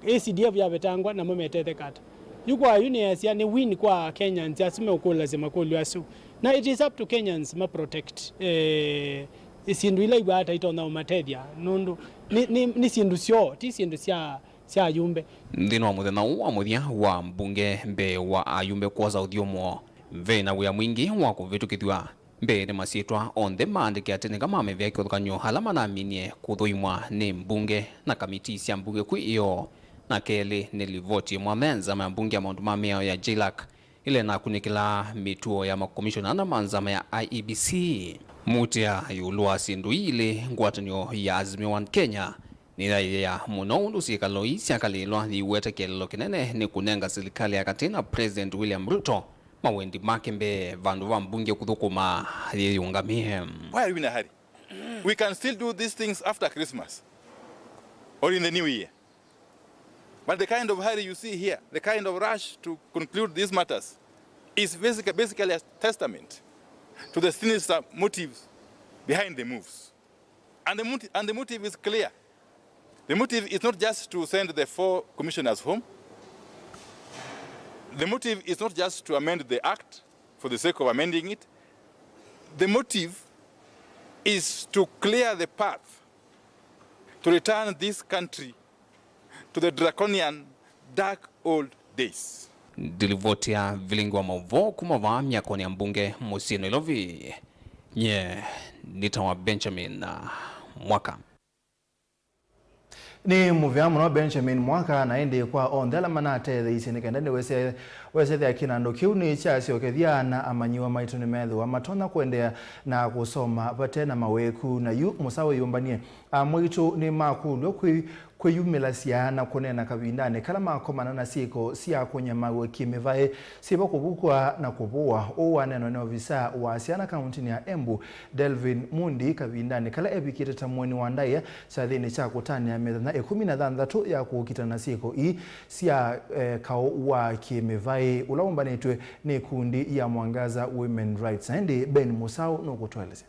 A C D F yavetangwa, namo metetheka ata? Yu kwa yu nĩasya nĩ win kwa Kenyans asu meũkũlasya makũlyo asu. Na it is up to Kenyans ma protect, eh, syĩndũ ila iw'aa ta itonya ũmatethya, nũndũ nĩ, nĩ, nĩ syĩndũ syoo, ti syĩndũ sya sya ayumbe. Nthĩnĩ wa mũthenya ũũ wa mũthya wa mbunge mbee wa ayumbe kwosa ũthyũmũo, ve na wĩa mwingĩ wa kũvĩtũkĩthw'a mbee nĩ masyĩtwa onthe maandĩke atĩ nĩka mamĩvĩa kĩvathũkany'o ala manaminie kũthũimwa nĩ mbunge na kamitii sya mbunge kwĩ ĩoo, na kelĩ nĩ livoti ĩmwe ya nzama ya mbunge ya maũndũ ma mĩao ya JLAC ĩla ĩnakunĩkĩlaa mĩtuo ya makomishona na ma nzama ya I E B C. Mũtĩa ĩũlũ wa syĩndũ ii ilĩ, ngwatanĩo ya Azimio One Kenya nĩyaĩyĩa mũno ũndũ syĩkalo ii syakalĩĩlwa yĩwete kĩeleelo kĩnene nĩ kũnenga silikalĩ ya katĩ na President William Ruto mawendi make mbee vandũ va mbunge kũthũkũma yĩyũngamĩe. Why are we in a hurry? We can still do these things after Christmas or in the new year. But the kind of hurry you see here, the kind of rush to conclude these matters, is basic-, basically a testament to the sinister motives behind the moves. And the moti-, and the motive is clear. The motive is not just to send the four commissioners home. The motive is not just to amend the act for the sake of amending it. The motive is to clear the path to return this country to the draconian dark old days. Ndilivoti ya vilingi wa maũvoo kuma vaa myakonĩ ya mbunge mũsyĩ Nairobi. Nye nĩtawa Benjamin Mwaka. Nĩ mũvea mũno Benjamin Mwaka, na ĩndĩ kwa onthe ala manatetheisye nĩ kenda nĩwesethĩa kĩnandũ kĩu nĩkyasyokethya, na amanyĩw'a maitũ nĩmethĩwa matonya kũendeea na kũsoma vate na mawĩku. Na yu mũsawa wĩyũmbanie, amwaitũ nĩmakũlw'a kwĩ-, kwĩyumĩlasya na kũneena kavindanĩ kala makomana na syĩko sya kũnyamaw'a kĩ-mĩvaĩ syĩva kũvukw'a na kũvũwa. Ũu waneenwa nĩ ovisa wa syana kauntinĩ ya Embu, Delvin Mundi, kavindanĩ kala evikĩte ta mũeni wa ndaĩa kyathĩnĩ kya kũtanĩa mĩthenya ĩkũmi na thanthatũ ya kũkitana na syĩko ii sya, eh, kaũ wa kĩ-mĩvaĩ ũla wũmbanĩtw'e nĩ ikundi ya Mwangaza Women Rights. Na ĩndĩ Ben Musau nũkũtũelesya.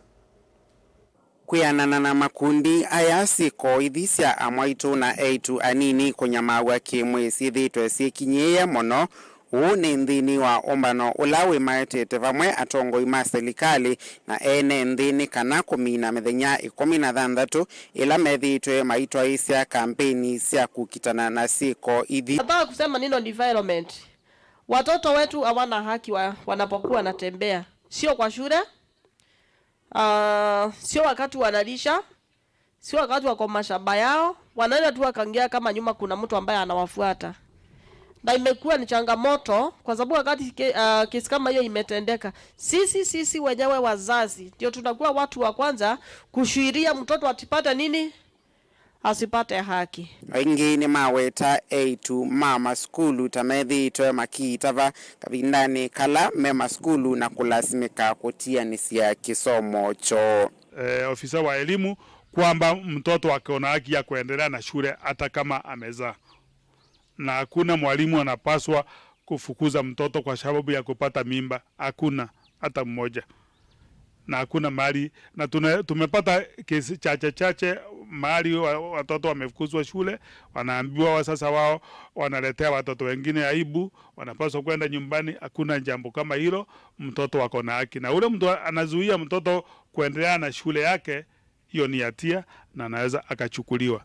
Kwĩanana na makundi aya, syĩko ithi sya amwaitũ na eĩtu anini kũnyamaaw'a kĩ-mwĩĩ syĩthĩĩtwe syĩkinyĩĩe mũno. Ũũ nĩ nthĩnĩ wa ũmbano ũla wĩmaetete vamwe atongoi ma silikalĩ na ene nthĩ nĩ kana kũmina mĩthenya ĩkũmi na thanthatũ ĩla methĩĩtwe maitwaĩĩsya kambeini sya kũkitana na syĩko ithi. Nataka kusema neno development. Watoto wetu hawana haki wa, wanapokuwa wanatembea. Sio kwa shule, ah, sio wakati wanalisha, sio wakati wako mashamba yao, wanaenda tu wakaingia kama nyuma kuna mtu ambaye anawafuata. Na imekuwa ni changamoto kwa sababu wakati ke-, ah, kesi kama hiyo imetendeka, sisi, sisi wenyewe wazazi ndio tunakuwa watu wa kwanza kushuhudia mtoto atipate nini? Asipate haki. Aingĩ nĩmaweta eĩtu ma masukulu ta methĩĩtwe makiitava kavindanĩ kala me masukulu na kũlasimĩka kũtianĩsya kĩsomo kyoo. Eh, ofisa wa elimu kwamba mtoto ako na haki ya kuendelea na shule hata kama amezaa. Na hakuna mwalimu anapaswa kufukuza mtoto kwa sababu ya kupata mimba. Hakuna hata mmoja. Na hakuna mahali, na tuna-, tumepata kesi chache chache mahali wa-, watoto wamefukuzwa shule, wanaambiwa wasasa wao, wanaletea watoto wengine aibu, wanapaswa kwenda nyumbani. Hakuna jambo kama hilo. Mtoto wako na haki. Na ule mtu anazuia mtoto kuendelea na shule yake, hiyo ni hatia na anaweza akachukuliwa.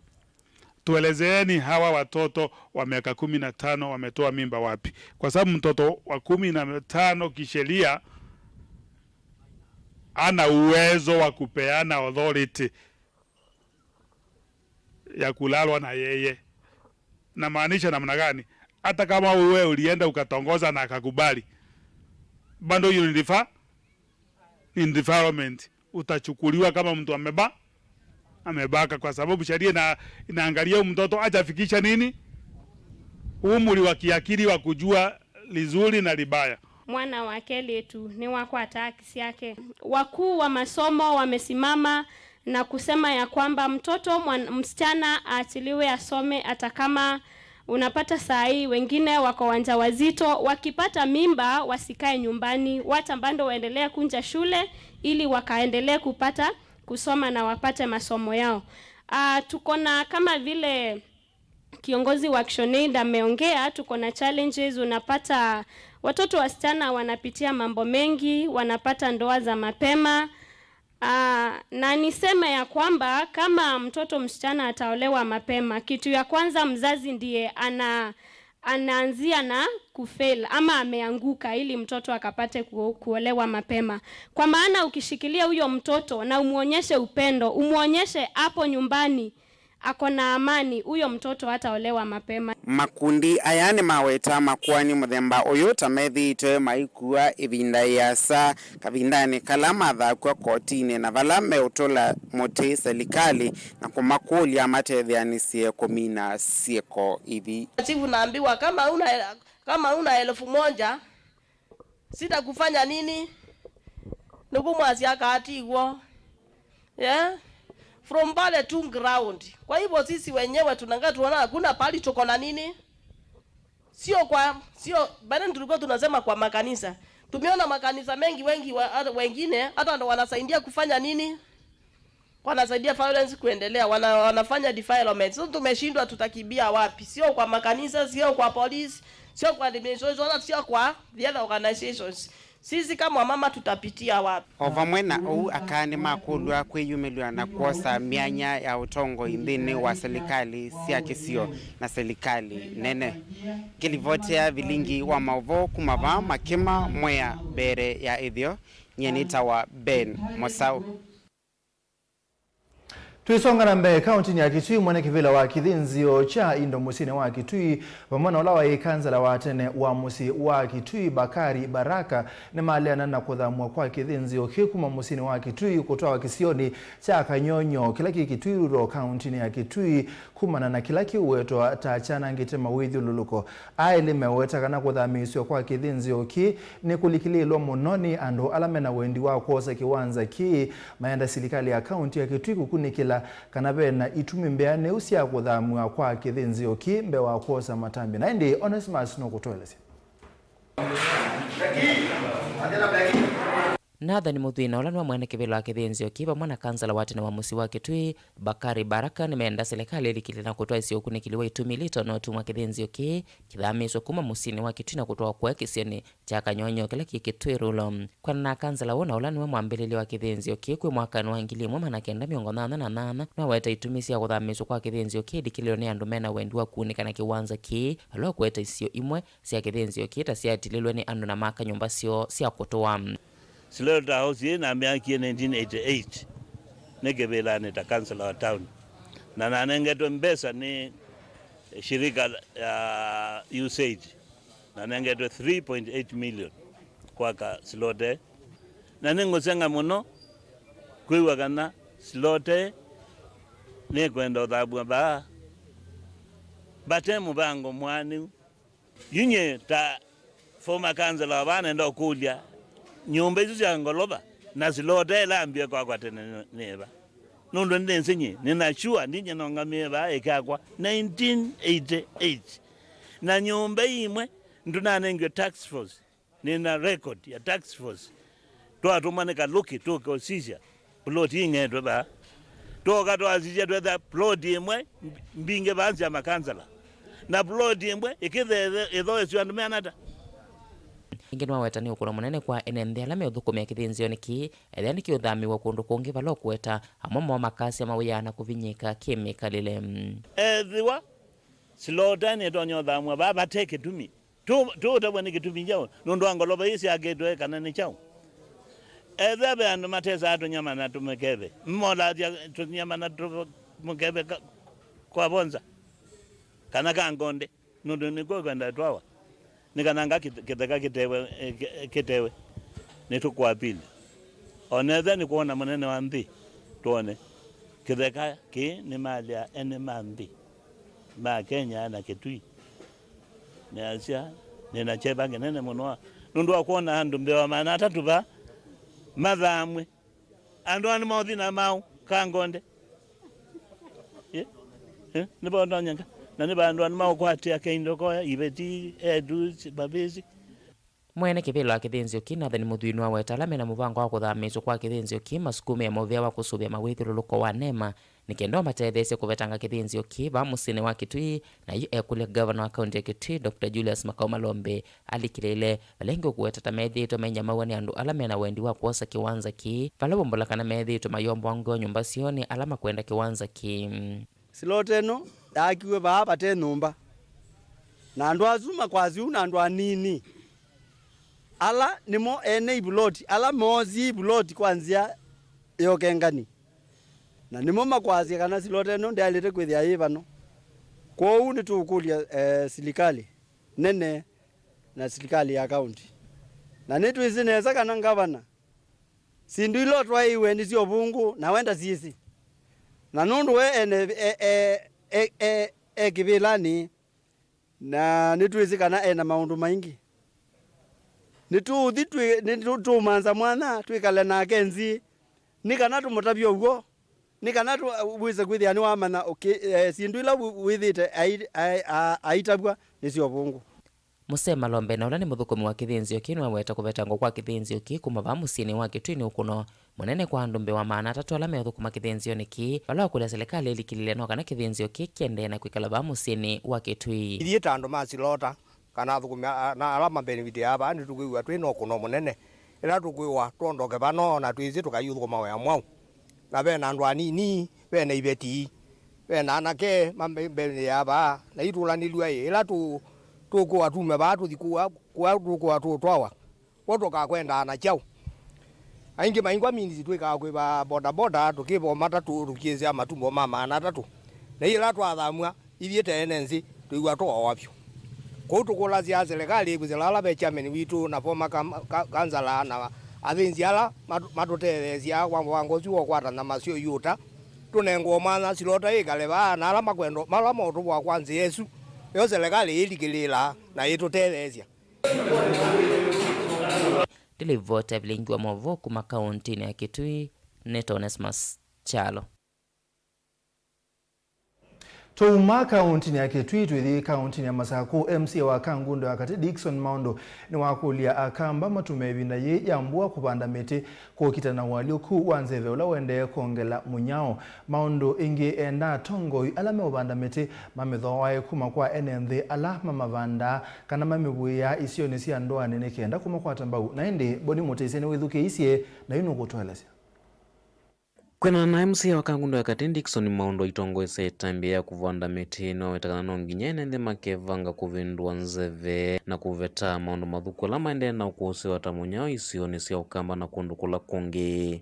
Tuelezeeni hawa watoto wa miaka kumi na tano wametoa mimba wapi? Kwa sababu mtoto wa kumi na tano kisheria ana uwezo wa kupeana authority ya kulalwa na yeye. Namaanisha namna gani? Hata kama wewe ulienda ukatongoza na akakubali, bado hiyo ni defi-, ni defilement. Utachukuliwa kama mtu ameba-, amebaka, kwa sababu sheria ina-, inaangalia huyu mtoto hajafikisha nini? Umri wa kiakili wa kujua lizuri na libaya. Mwana wa kelĩtu nĩwakwata haki syake. Wakuu wa masomo wamesimama na kusema ya kwamba mtoto mwan-, msichana aachiliwe asome, hata kama unapata saa hii wengine wako wajawazito, wakipata mimba wasikae nyumbani, wacha bado waendelee kunja shule ili wakaendelee kupata kusoma na wapate masomo yao. Ah, tuko na, kama vile kiongozi wa ActionAid ameongea, tuko na challenges. Unapata watoto wasichana wanapitia mambo mengi, wanapata ndoa za mapema. Ah, na niseme ya kwamba kama mtoto msichana ataolewa mapema, kitu ya kwanza mzazi ndiye ana-, anaanzia na kufail ama ameanguka ili mtoto akapate ku-, kuolewa mapema. Kwa maana ukishikilia huyo mtoto na umuonyeshe upendo, umuonyeshe hapo nyumbani ako na amani, huyo mtoto hataolewa mapema. Makundi aya nĩmaweta makoani mũthemba ũyũ ta methĩĩtwe maikua ĩvinda ĩasa kavindanĩ kala mathakw'a kotinĩ na vala meũtũla mũtĩ selikalĩ na kũmakũlya matetheanĩsye kũmina syĩko ithi. Chifu naambiwa, "Kama una, kama una elfu moja, sitakufanya nini?" Nĩkũmwasya akatiw'o. Yeah? From pale tu ground. Kwa hivyo sisi wenyewe tunanga tuona hakuna pahali tuko na nini? Sio kwa, sio, bado tulikuwa tunasema kwa makanisa. Tumeona makanisa mengi, wengi wa, hata wengine hata ndo wanasaidia kufanya nini? Wanasaidia violence kuendelea, wana-, wanafanya defilement. So tumeshindwa, tutakibia wapi? Sio kwa makanisa, sio kwa polisi, sio kwa administration, wala sio kwa the other organizations. Sisi kama wamama tutapitia wapi? O vamwe na ũu, aka nĩmakũlw'a kwĩyumĩlw'a na kwosa myanya ya ũtongoi nthĩnĩ wa silikalĩ sya kĩsio na silikalĩ nene. Ngĩlivotea vilingi wa maũvoo kuma vaa Makĩma, Mwea, mbere ya ĩtheo, nyie nĩtawa Ben Mũsaũ. Twĩsonga na mbee, kaũntinĩ ya Kitui, mwene kĩvĩla wa kĩthĩnzĩo kya indo mũsyĩnĩ wa Kitui vamwe na ũla waĩ kansela wa tene wa mũsyĩ wa Kitui, Bakari Baraka, nĩmaleana na kũthamw'a kwa kĩthĩnzĩo kĩ kuma mũsyĩnĩ wa Kitui kũtwawa kĩsionĩ kya Kanyonyo, kĩla kĩ Kitui Rural, kaũntinĩ ya Kitui, kumana na kĩla kĩũwetwa ta kyanangĩte mawĩthyũlũlũko. Aĩlĩ meweta kana kũthamĩĩsw'a kwa kĩthĩnzĩo kĩĩ nĩ kũlikĩlĩĩlwa mũno nĩ andũ ala mena wendi wa kwosa kĩwanza kĩĩ, mayenda silikalĩ ya kaũnti ya Kitui kũkunĩkĩla kana ve na itumi mbeanĩu sya kũthamw'a kwa kĩthĩnzĩo kĩĩ mbee wa kwosa matambya. Na ĩndĩ Onesmus nũkũtũelesya. Nathan Mũthwina, ũla nĩwe mwene kĩvĩla wa kĩthĩnzĩo kĩĩ, vamwe na kansala wa tene wa mũsyĩ wa Kitui, Bakari Baraka, nĩmenda silikalĩ ĩlikĩlĩle na kũtwaĩsya ũkunĩkĩli wa itumi ila itonya ũtuma kĩthĩnzĩo kĩĩ kĩthamĩĩswe kuma mũsyĩnĩ wa Kitui na kũtwawa kũya kĩsionĩ kya Kanyonyoo kĩla kĩ Kitui Rural. Kwĩanana na kansala ũũ, na ũla nĩwe mwambĩlĩlya wa kĩthĩnzĩo kĩĩ kwĩ mwakanĩ wa ngili ĩmwe maana kenda mĩongo nyanya na nyanya, nĩwaweta itumi sya kũthamĩĩswa kwa kĩthĩnzĩo kĩĩ ilikĩlĩlwe nĩ andũ mena wendi wa kuunĩka na kĩwanza kĩĩ, vala ũkũete isio imwe sya kĩthĩnzĩo kĩĩ ta syatililwe nĩ andũ na maka nyũmba syoo sya kũtũa. Slaughterhouse yĩĩ namyakie nineteen eighty-eight nĩ kĩvĩlanĩ ta council wa town, na nanengetwe mbesa nĩ shirika ya USAID, nanengetwe three point eight million kwaka slaughter, na nĩngũseng'a mũno kwĩw'a kana slaughter nĩkwenda ũthamw'a vaa vate mũvango mwaanĩu. Yu nyie ta former councillor wa vaa nenda ũkũlya, nyũmba isu sya ngolova na slaughter ĩla yambie kwakwa tene nĩ, nĩ ĩva? Nũndũ nĩnĩsĩ nyie, nĩna sure ndinyie nongamie vaa ĩkyakwa nineteen eighty-eight. Na nyũmba imwe ndũnanengiwe task force. Nĩna record ya task force. Twatũmwa nĩ Kalũki tũke ũsisya plot ing'etwe vaa. Twoka twasisya twetha plot ĩmwe mbingĩ vaa nzĩa makansala. Na plot ĩmwe ĩkĩthethe ĩthoesw'e andũ meana ata? Ĩngĩ nĩwaweta nĩ ũkũno mũnene kwa ene nthĩ ala meũthũkũmĩa kĩthĩnzĩonĩ kĩĩ, ethĩa nĩkĩũthamĩĩw'a kũndũ kũngĩ vala ũkũeta amwe moo makasya mawĩaa na kũvinyĩĩka kĩ-mĩkalĩle. Ethĩwa slaughter nĩtonya ũthamw'a vaa vate kĩtumi, tũ-, tũũtavw'a nĩ kĩtumi kyaũ? Nũndũ wa ngolova ii syakĩtwe kana nĩ kyaũ? Ethĩa ve andũ matesaa tũnyama na tũmĩkeve, mmolasya tũnyama na tũmĩkeve ka-, kwa vonza kana ka ngonde, nũndũ nĩkw'o kwenda twawa, nĩ kana nga kĩth-, kĩtheka kĩtewe, eh, kĩ-, kĩtewe. Nĩtũkũapili. O na ethĩa nĩ kwona mũnene wa nthĩ, twone kĩtheka kĩĩ nĩ mali ya ene ma nthĩ ma Kenya na Kitui. Nĩasya, nĩna kyeva kĩnene mũno nũndũ wa kwona andũ mbee wa maana atatũ vaa mathamw'e. Andũ aa nĩmaũthi na maũ ka ngonde. Ĩ? Ĩ? Nĩvaũtonyeka. Na nĩ vandũ andũ maũkwatĩa kĩindo koya, iveti, edu, mavĩsi. Mwene kĩvĩla wa kĩthĩnzĩo kĩĩ, Nathan Mũthwii, nĩwaweta ala mena mũvango wa kũthamĩĩsw'a kwa kĩthĩnzĩo kĩĩ masukumĩe mũvea wa kũsũvĩa mawĩthyũlũlũko wa NEMA nĩ kenda ũmatetheesye kũvetanga kĩthĩnzĩo kĩĩ vaa mũsyĩnĩ wa Kitui, na yu ekũlya ngavana wa kaunti ya Kitui, Doctor Julius Makau Malombe, alikĩlĩĩle vala ĩngĩ ũkũweta ta methĩĩtwe mainyamaw'a nĩ andũ ala mena wendi wa kwosa kĩwanza kĩĩ, vala vaumbũla kana methĩĩtwe mayomboa ngweo nyũmba syoo nĩ ala makwenda kĩwanza kĩĩ. Silota ĩno yaakiw'e vaa vate nyũmba, na andũ asu makwasya ũu na andũ anini, ala nĩmo ene ivuloti, ala moosie ivuloti kwa nzĩa ya ũkengani, na nĩmo makwasya kana silota ĩno ndyaĩlĩte kwĩthĩa yĩ vano. Kwoou nĩtũũkũlya, eh, silikalĩ nene na silikalĩ ya kaunti, na nĩtwĩsĩ nesa kana ngavana, syĩndũ ila ũtwaĩiwe nĩ sya ũvũngũ, na we ndasyĩsĩ. Na nũndũ we ene, e, e, e, e, e kĩvĩlanĩ, na nĩtwĩsĩ kana e na maũndũ maingĩ. Nĩtũũthi twĩ-, nĩtũ-, tũũmanza mwanya, twĩkale nake nzĩ, nĩ kana tũmũtavye ũw'o, nĩ kana tũ-, wĩse kwĩthĩa nĩwamanya ũkĩ-, e, syĩndũ ila wĩ-, wĩthĩte ai-, ai-, a-, aitavw'a nĩ sya ũvũngũ. Mũsee Malombe, na ũla nĩ mũthũkũmi wa kĩthĩnzĩo kĩĩ, nĩwaweta kũvetangwa kwa kĩthĩnzĩo kĩĩ kuma vaa mũsyĩnĩ wa Kitui nĩ ũkũno mũnene kwa andũ mbee wa maana atatũ ala meũthũkũma kĩthĩnzĩonĩ kĩĩ, vala wakũlya silikalĩ ĩlikĩlĩle no kana kĩthĩnzĩo kĩĩ kĩendee na kwĩkala vaa mũsyĩnĩ wa Kitui. Ithyĩ ta andũ ma silota, kana athũkũmi a-, na ala mabenefitiaa vaa, nĩtũkwĩw'a twĩ na ũkũno mũnene ĩla tũkwĩwa twondoke vano, na twĩsĩ tũkaiũthũkũma wĩa mwaũ. Na ve na andũ anini, ve na iveti, ve na anake mambenefitiaa vaa, na itũlanĩlw'a ĩ, ĩla tũ-, tũkũwa tume vaa tũthi kũa, kũa tũkũwa tũtwawa, vo tũkakwendaa na kyaũ? Aingĩ maingwa minisi twĩkaa kwĩva bodaboda, tũkĩva matatũ tũkiĩsya matumbo ma maana atatũ. Na ĩla twathamw'a, ithyĩ ta ene nzĩ, twĩw'a twaoa vyũ. Kwoou tũkũlasya silikalĩ kwĩsĩla ala ve chairman witũ na former kam-, ka-, councillor na athĩnzĩ ala mat-, matũtetheesya kwa mũvango ũsu wa ũkwata nyama sya ũiũta, tũnengwe mwanya silota ĩkale vaa, na ala makwenda, ala maũtũvũa kwa nzĩa ĩsu, yo silikalĩ ĩlikĩlĩĩlaa na ĩtũtetheesya. Ndĩlivoti ya vilingi wa maũvoo kuma kaũntĩnĩ ya Kitui, nĩ Onesmus Kyalo. Twauma kaũntinĩ ya Kitui, twĩthi kaũntinĩ ya Masakũ. M C A wa Kangundo ya Katĩ, Dickson Maũndũ, nĩwakũlya Akamba matũmĩe ĩvinda yĩĩ ya mbua kũvanda mĩtĩ kũkita na ũalyũku wa nzeve ũla ũendee kwongela mũnyao. Maũndũ ĩngĩ, enda atongoi ala meũvanda mĩtĩ mamĩthooae kuma kwa ene nthĩ ala mamavandaa kana mamĩvũĩaa isionĩ sya ndũanĩ nĩ kenda kũmakwata mbau. Na ĩndĩ Boni Mũtĩsya nĩwĩthukĩĩisye na yu nũkũtũelesya. Kwĩanana na M C A wa Kangundo ya Katĩ, Dickson Maũndũ, aitongoesya ĩtambya ya kũvanda mĩtĩ, nĩwaweta kana no nginya ene nthĩ makevanga kũvĩndũa nzeve na kũvetaa maũndũ mathũku ala maendee na ũkũsĩwa ta mũnyao isionĩ sya Ũkamba na kũndũ kũla kũngĩ.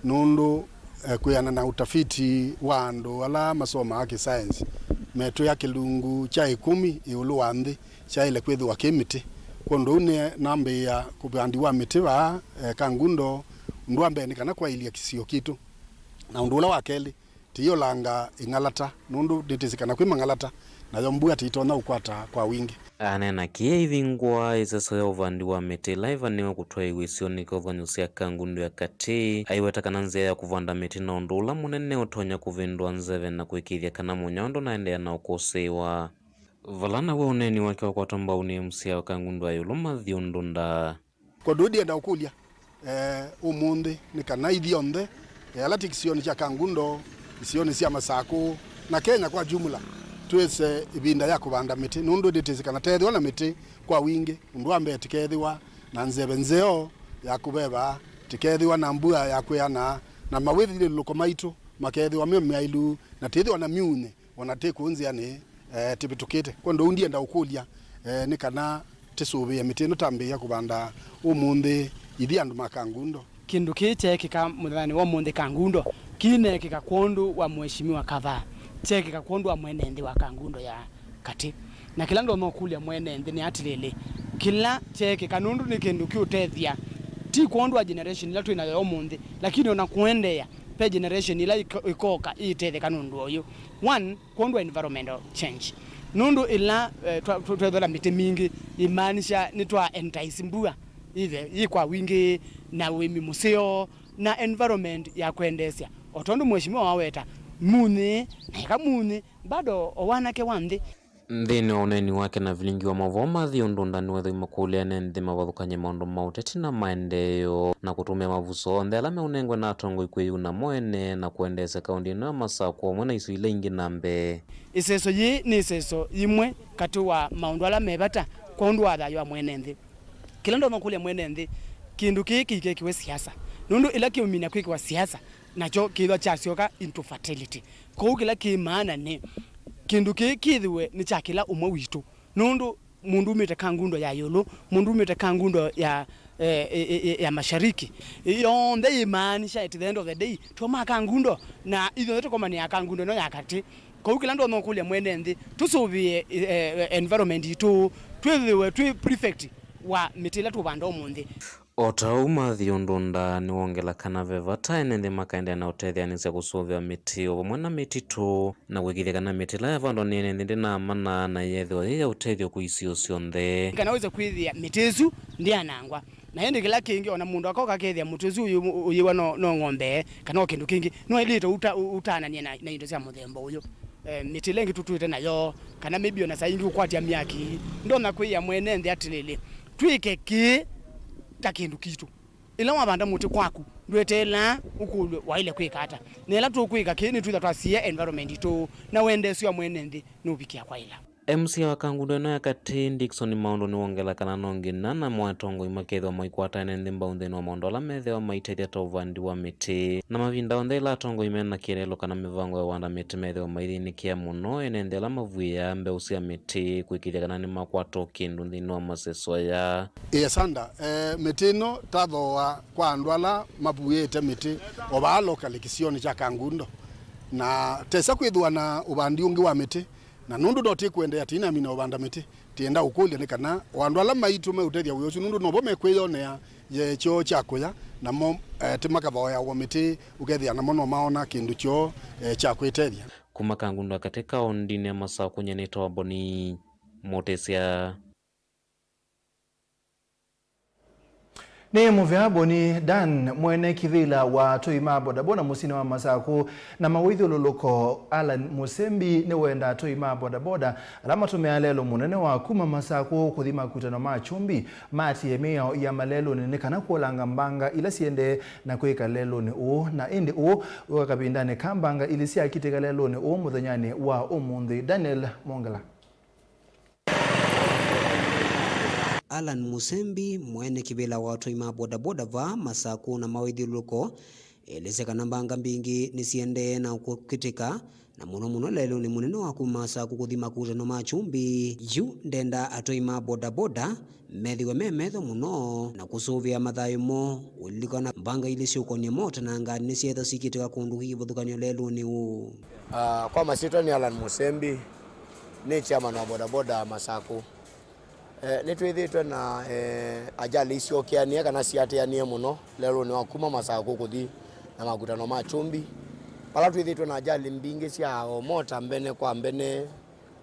Nũndũ, eh, kwĩana na ũtafiti wa andũ ala masomaa kĩsaenzi, metwĩa kĩlungu kya ĩkũmi ĩũlũ wa nthĩ kyaĩle kwĩthĩwa kĩ mĩtĩ. Kwondũ ũu nĩ nambĩĩa kũvandi wa mĩtĩ vaa, eh, Kangundo, ũndũ wa mbee nĩ kana kwaĩlya kĩsio kitũ. Na ũndũ ũla wa kelĩ, tĩyĩolanga ĩng'alata, nũndũ nĩtĩsĩ kana kwĩ mang'alata, nayo mbua tĩitonya ũkwata kwa wingĩ. Aneena kĩĩ aivingũa ĩseso ya ũvandi wa mĩtĩ ĩla ĩvanĩwe kũtwaĩĩw'a isionĩ kya ũthony'o sya Kangundo ya Katĩ, aiweta kana nzĩa ya kũvanda mĩtĩ no ũndũ ũla mũnene ũtonya kũvĩndũa nzeve na kũĩkĩĩthya kana mũnyao ndũnaendeea na ũkũsĩĩwa. Vala naw'o ũneeni wake wakwatwa mbau nĩ M C A wa Kangundo ya ĩũlũ, Matthew Ndunda. Kwondũ ndienda ũkũlya, eh, ũmũnthĩ nĩ kana ithyonthe, eh, ala tĩ kĩsionĩ kya Kangundo, isionĩ sya Masakũ, na Kenya kwa jumla, twĩse ĩvinda ya kũvanda mĩtĩ, nũndũ nĩtĩsĩ kana teethĩwa na mĩtĩ kwa wingĩ, ũndũ wa mbee tĩkeethĩwa na nzeve nzeo ya kũveva, tĩkeethĩwa na mbua ya kwĩana, na mawĩthyũlũlũko maitũ makeethĩwa me myaĩlu, na tĩthĩwa na myunĩ, o na tĩ kũu nzĩanĩ, eh, tĩvĩtũkĩte. Kwondũ ũu ndienda ũkũlya, eh, nĩ kana tĩsũvĩe mĩtĩ ĩno tambĩĩa kũvanda ũmũnthĩ, ithyĩ andũ ma Kangundo. Kĩndũ kĩĩ kyeekĩka mũthenyanĩ wa ũmũnthĩ Kangundo, kĩineekĩka kwondũ wa Mheshimiwa Kavaa, kyeekĩka kwondũ wa mwene nthĩ wa Kangundo ya Katĩ. Na kĩla ndonya ũkũlya mwene nthĩ nĩ atĩlĩlĩ, kĩla kyeekĩka nũndũ nĩ kĩndũ kĩũtethya, ti kwondũ wa generation ĩla twĩ nayo ũmũnthĩ, lakini ona kũendeea, ve generation ĩla ĩko-, ĩkoka ĩitetheka nũndũ wa ũyũ. One, kwondũ wa environmental change. Nũndũ ĩla, eh, twa-, twa-, twethela mĩtĩ mingĩ, imaanisha nĩtwa entice mbua ithe yĩ kwa wingĩ na ũĩmi mũseo na environment ya kwendeesya. O tondũ mheshimiwa waweta, munyĩ, na eka munyĩ, bado o wanake wa nthĩ. Nthĩnĩ wa ũneeni wake na vilingi wa maũvoo, Matthew Ndunda nĩwethĩwa makũlya ene nthĩ mavathũkany'e maũndũ ma ũteti na maendeeo na kũtũmĩa mavuso onthe ala meũnengwe na atongoi kwĩyuna mo ene na kwendeesya kaũndĩ ĩno ya Masakũ vamwe na isio ila ingĩ na mbee. Ĩseso yĩĩ nĩ ĩseso yĩmwe katĩ wa maũndũ ala me vata kwondũ wa thayũ wa mwene nthĩ. Kĩla ndonya kũlya mwene nthĩ, kĩndũ kĩĩ kĩikekĩwe siasa, nũndũ ĩla kĩũmina kwĩkĩwa siasa, nakyo kĩĩthwa kyasyoka into fertility. Kwoou kĩla kĩ maana nĩ kĩndũ kĩĩ kĩthĩwe nĩ kya kĩla ũmwe witũ, nũndũ mũndũ umĩte Kangundo ya ĩũlũ, mũndũ umĩte Kangundo ya, eh, eh, eh, ya mashariki, yonthe yĩmaanisha at the end of the day, tũma Kangundo, na ithuothe tũkomanĩa Kangundo ĩno ya katĩ. Kwoou kĩla ndonya ũkũlya mwene nthĩ, tũsũvĩe, eh, environment itũ, twĩthĩwe twĩ prefect wa mĩtĩ ĩla tũũvanda ũmũnthĩ. O ta ũu, Matthew Ndunda nĩwongela kana ve vata ene nthĩ makaendeea na ũtetheanĩsya kũsũvĩa mĩtĩ o vamwe na mĩtitũ, na kũĩkĩĩthya kana mĩtĩ ĩla yavandwa nĩ ene nthĩ ndĩnamana na yeethĩwa yĩ ya ũtethyo kwĩ isio syonthe. Kana wĩse kwĩthĩa mĩtĩ ĩsu ndĩanangwa. Na ĩndĩ kĩla kĩngĩ, ona mũndũ akoka akethĩa mũtĩ ũsu ũyĩ-, ũyĩwa no, no ng'ombe, kana o kĩndũ kĩngĩ, no ĩlĩte ũta-, ũ-, ũtananie na, na indo sya mũthemba ũyũ. Eh, mĩtĩ ĩla ĩngĩ tũtwĩte nayo, kana maybe ona saa ingĩ ũkwatya myaki, ndonya kwĩĩa mwene nthĩ atĩlĩlĩ, twĩke kĩĩ ta kĩndũ kitũ. Ĩla wavanda mũtĩ kwaku, ndweteelaa ũkũlw'e waĩle kwĩka ata. Na ĩla tũkwĩka kĩĩ, nĩtwĩtha twasiĩa environment itũ na wendeesyo wa mwene nthĩ nũvikĩa kwaĩla. M C A wa Kangundo ĩno ya katĩ, Dickson Maũndũ, nĩwongela kana no nginya namo atongoi makethĩwa maikwata ene nthĩ mbau nthĩnĩ wa maũndũ ala methĩawa maitethya ta ũvandi wa mĩtĩ. Na mavinda onthe ĩla atongoi mena kĩeleelo kana mĩvango ya ũvanda mĩtĩ methĩwa maithĩnĩkĩa mũno, ene nthĩ ala mavuĩaa mbeũ sya mĩtĩ kwĩkĩĩthya kana nĩmakwata o kĩndũ nthĩnĩ wa maseso aya. Ĩĩ, Sanda, eh, mĩtĩ ĩno tathooa kwa andũ ala mavuĩĩte mĩtĩ o vaa locally kĩsionĩ kya Kangundo. Na tesa kwĩthĩwa na ũvandi ũngĩ wa mĩtĩ, na nũndũ no tĩkũendeea tĩinamina ũvanda mĩtĩ, tĩenda ũkũlya nĩ kana o andũ ala maitũ meũtethya wĩa ũsu, nũndũ novo mekwĩyonea ye kyoo kya kũya, namo, eh, tĩmakathoeawa mĩtĩ, ũkethĩa namo no maona kĩndũ kyoo, eh, kya kwĩtethya. Kuma Kangundo ya katĩ kaũndĩnĩ ya Masakũ, nyie nĩtawa Boni Mũtĩsya. Nĩ mũvea Boni Dan, mwene kĩvĩla wa atũi ma bodaboda mũsyĩnĩ wa Masakũ na mawĩthyũlũlũko, Allan Musembi nĩwenda atũi ma bodaboda ala matũmĩaa lelũ mũnene wa kuma Masakũ kũthi makutano ma Kyumbi maatĩĩe mĩao ya malelũnĩ nĩ kana kũolanga mbanga ila siendee na kwĩka lelũnĩ ũũ, na ĩndĩ ũũ wĩka kavindanĩ ka mbanga ilĩ syakitĩka lelũnĩ ũũ mũthenyanĩ wa ũmũnthĩ. Daniel Mongela. Allan Musembi, mwene kĩvĩla wa atũi ma bodaboda vaa Masakũ na mawĩthyũlũlũko, elesya kana mbanga mbingĩ nĩsiendee na kũkitĩka, na mũno mũno lelũnĩ mũnene wa kuma Masakũ kũthi makutano ma Kyumbi. Yu ndenda atũi ma bodaboda methĩwe me metho mũno na kũsũvĩa mathayũ moo, ũlilikana mbanga ilĩ syũkonye mota na ngalĩ nĩsyeethwa sikitĩka kũndũ kwĩ kĩvathũkany'o lelũnĩ ũũ. Ah, kwa masyĩtwa nĩ Allan Musembi, nĩ chairman wa bodaboda Masakũ. Eh, nĩtwĩthĩĩtwe na, eh, ajali isyokeanĩe kana siatĩanĩe mũno lelũnĩ wa kuma Masakũ kũthi na makutano ma Kyumbi, vala twĩthĩĩtwe na ajali mbingĩ sya o mota mbene kwa mbene,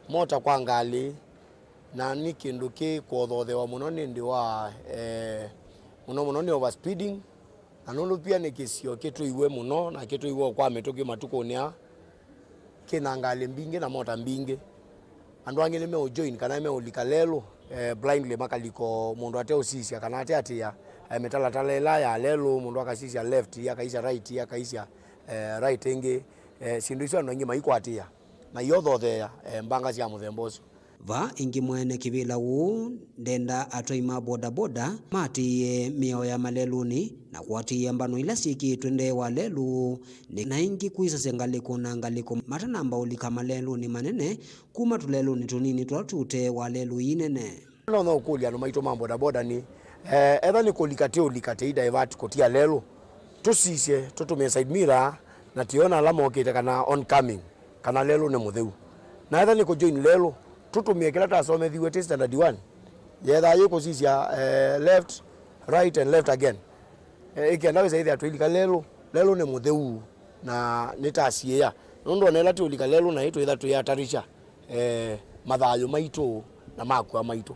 mota kwa ngalĩ, na nĩ kĩndũ kĩ kũothoothewa mũno nĩ ũndũ wa, eh, mũno mũno nĩ overspeeding. Na nũndũ pia nĩ kĩsio kĩtũiwe mũno na kĩtũiwe kwa mĩtũkĩ matukũnĩ aa, kĩ na ngalĩ mbingĩ na mota mbingĩ. Andũ angĩ nĩmeũjoin kana meũlika lelũ, eh, blindly, makalika o mũndũ ateũsisya kana ateatĩĩa, eh, mĩtalatala ĩla ya lelũ, mũndũ akasisya left, akaisya right, akaisya, eh, right ĩngĩ. Eh, syĩndũ isu andũ aingĩ maikwatĩĩa na iothotheea, eh, mbanga sya mũthemba ũsu. Vaa ĩngĩ mwene kĩvĩla ũũ ndenda atwai ma bodaboda maatĩĩe mĩao ya malelũnĩ na kũatĩĩa mbano ila syĩkĩĩtwe ndee wa lelũ, nĩ na ĩngĩ kwĩsasya ngalĩko na ngalĩko matanamba ũlika malelũnĩ manene kuma tũlelũnĩ tũnini tũla tũte wa lelũ ii nene. Nonya ũkũlya andũ maitũ ma bodaboda nĩ, eh, etha nĩ kũlika tĩ ũlika tĩ divert kũtia lelũ, tũsisye tũtũmĩe side mirror na tĩona ala mokĩte kana oncoming, kana lelũ nĩ mũtheu. Na etha nĩ kũjoin lelũ, tũtũmĩe kĩla tasomethiw'e tĩ standard one. Yethaa yĩ kũsisya, eh, left, right and left again. Eh, ĩkenda wĩsa ĩthĩa twĩlika lelũ, lelũ nĩ mũtheu na nĩtasiĩĩa. Nũndũ ona ĩla tũũlika lelũ naĩ twĩtha twĩatarisha, eh, mathayũ maitũ na makua maitũ.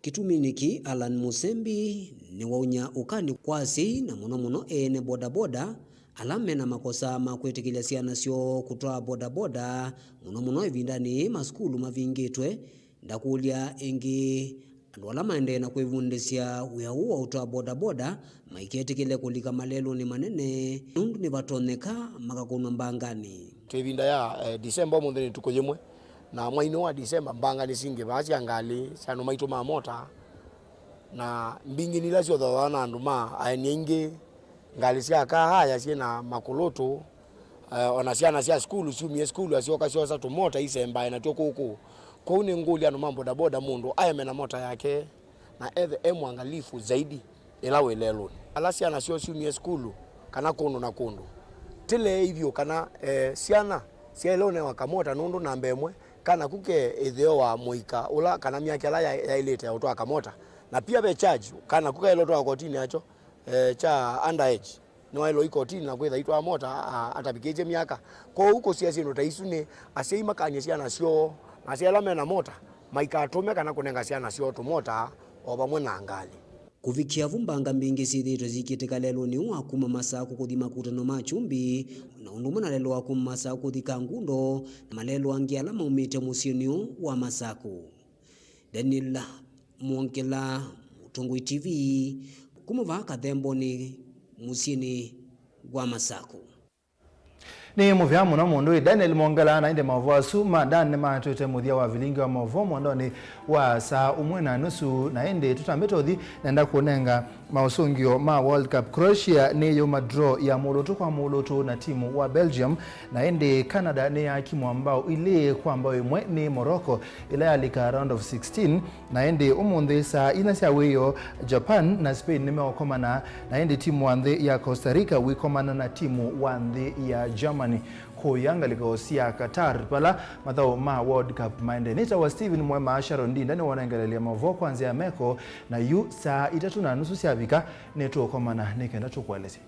Kĩtumi nĩkĩ Allan Musembi nĩwaũnya ũkany'o kwa asyai na mũno mũno ene bodaboda ala me na makosa ma kwĩtĩkĩlya syana syoo kũtwaa bodaboda, mũno mũno ĩvindanĩ yĩĩ masukulu mavingĩtwe. Ndakũlya ĩngĩ, andũ ala maendee na kwĩvundĩsya wĩa ũũ wa ũtwaa bodaboda maiketĩkĩle kũlika malelũnĩ manene, nũndũ nĩvatonyeka makakũnwa mbanganĩ. Twĩ ĩvinda ya, eh, December, ũmũnthĩ nĩ tukũ yĩmwe, na mweinĩ wa December mbanga nĩsingĩvaa sya ngalĩ sya andũ maitũ ma mota, na mbingĩ nĩ ila syothoawa na andũ ma aeni aingĩ, ngalĩ sya kaa aya syĩ na makũlũtũ, eh, ona syana sya sukulu syumie sukulu asyoka syosa tũmota isembae natw'o kũkũ. Kwoou nĩngũlya andũ ma bodaboda mũndũ aeme na mota yake na ethe e mwangalifu zaidi ĩla wĩ lelũnĩ. Ala syana syoo syumie sukulu kana kũndũ na kũndũ, tĩleei vyũ kana, eh, syana syaĩle ũnewa kamota nũndũ namba ĩmwe kana ku ke ĩtheo wa mũika ũla kana myaka ĩla ya-, yaĩlĩte ya ũtwaa kamota, na pia ve charge kana ku kaĩle ũtwawa kotinĩ yakyo, eh, kya underage. Nĩwaĩlwe ikotini na kwĩtha itwaa mota a-, atavikĩtye myaka. Kwoou kũsea syĩndũ ta isu nĩ asyai makany'e syana syoo, na asyai ala me na mota maikatũme kana kũnenga syana syoo tũmota o vamwe na ngalĩ. Kũvikĩa vu, mbanga mbingĩ syĩthĩĩtwe syĩkĩtĩka lelũnĩ ũũ wa kuma Masakũ kũthi makutano ma Kyumbi, na ũndũ ũmwe na lelũ wa kuma Masakũ kũthi Kangundo, na malelũ angĩ ala maumĩte mũsyĩnĩ ũũ wa Masakũ. Daniel Mwongela, Mũtongoi T V, kuma vaa Kathembonĩ, mũsyĩnĩ wa Masakũ. Nĩ mũvea mũno mũndũ ĩ Daniel Mwongela, na ĩndĩ maũvoo asu ma Dan nĩmatwĩte mũthya wa vilingi wa maũvoo mwandonĩ wa saa ũmwe na nusu, na ĩndĩ tũtambĩte ũthi, nenda kũnenga maũsũngĩo ma World Cup. Croatia nĩyũma draw ya mũlũtũ kwa mũlũtũ na timu wa Belgium, na ĩndĩ Canada nĩyakimwa mbao ilĩ kwa mbao ĩmwe nĩ Morocco, ĩla yalika round of sixteen, na ĩndĩ ũmũnthĩ saa inya sya wĩoo, Japan na Spain nĩmeũkomana, na ĩndĩ timu wa nthĩ ya Costa Rica wĩkomana na timu wa nthĩ ya Germany kũya ngalĩko sya Qatar, vala mathaũ ma World Cup maendee. Nĩtawa Steven Mwema, Sharon Ndinda nĩwonengelelya maũvoo kwa nzĩa ya meko, na yu saa itatũ na nusu syavika, nĩtũũkomana nĩ kenda tũkũelesye.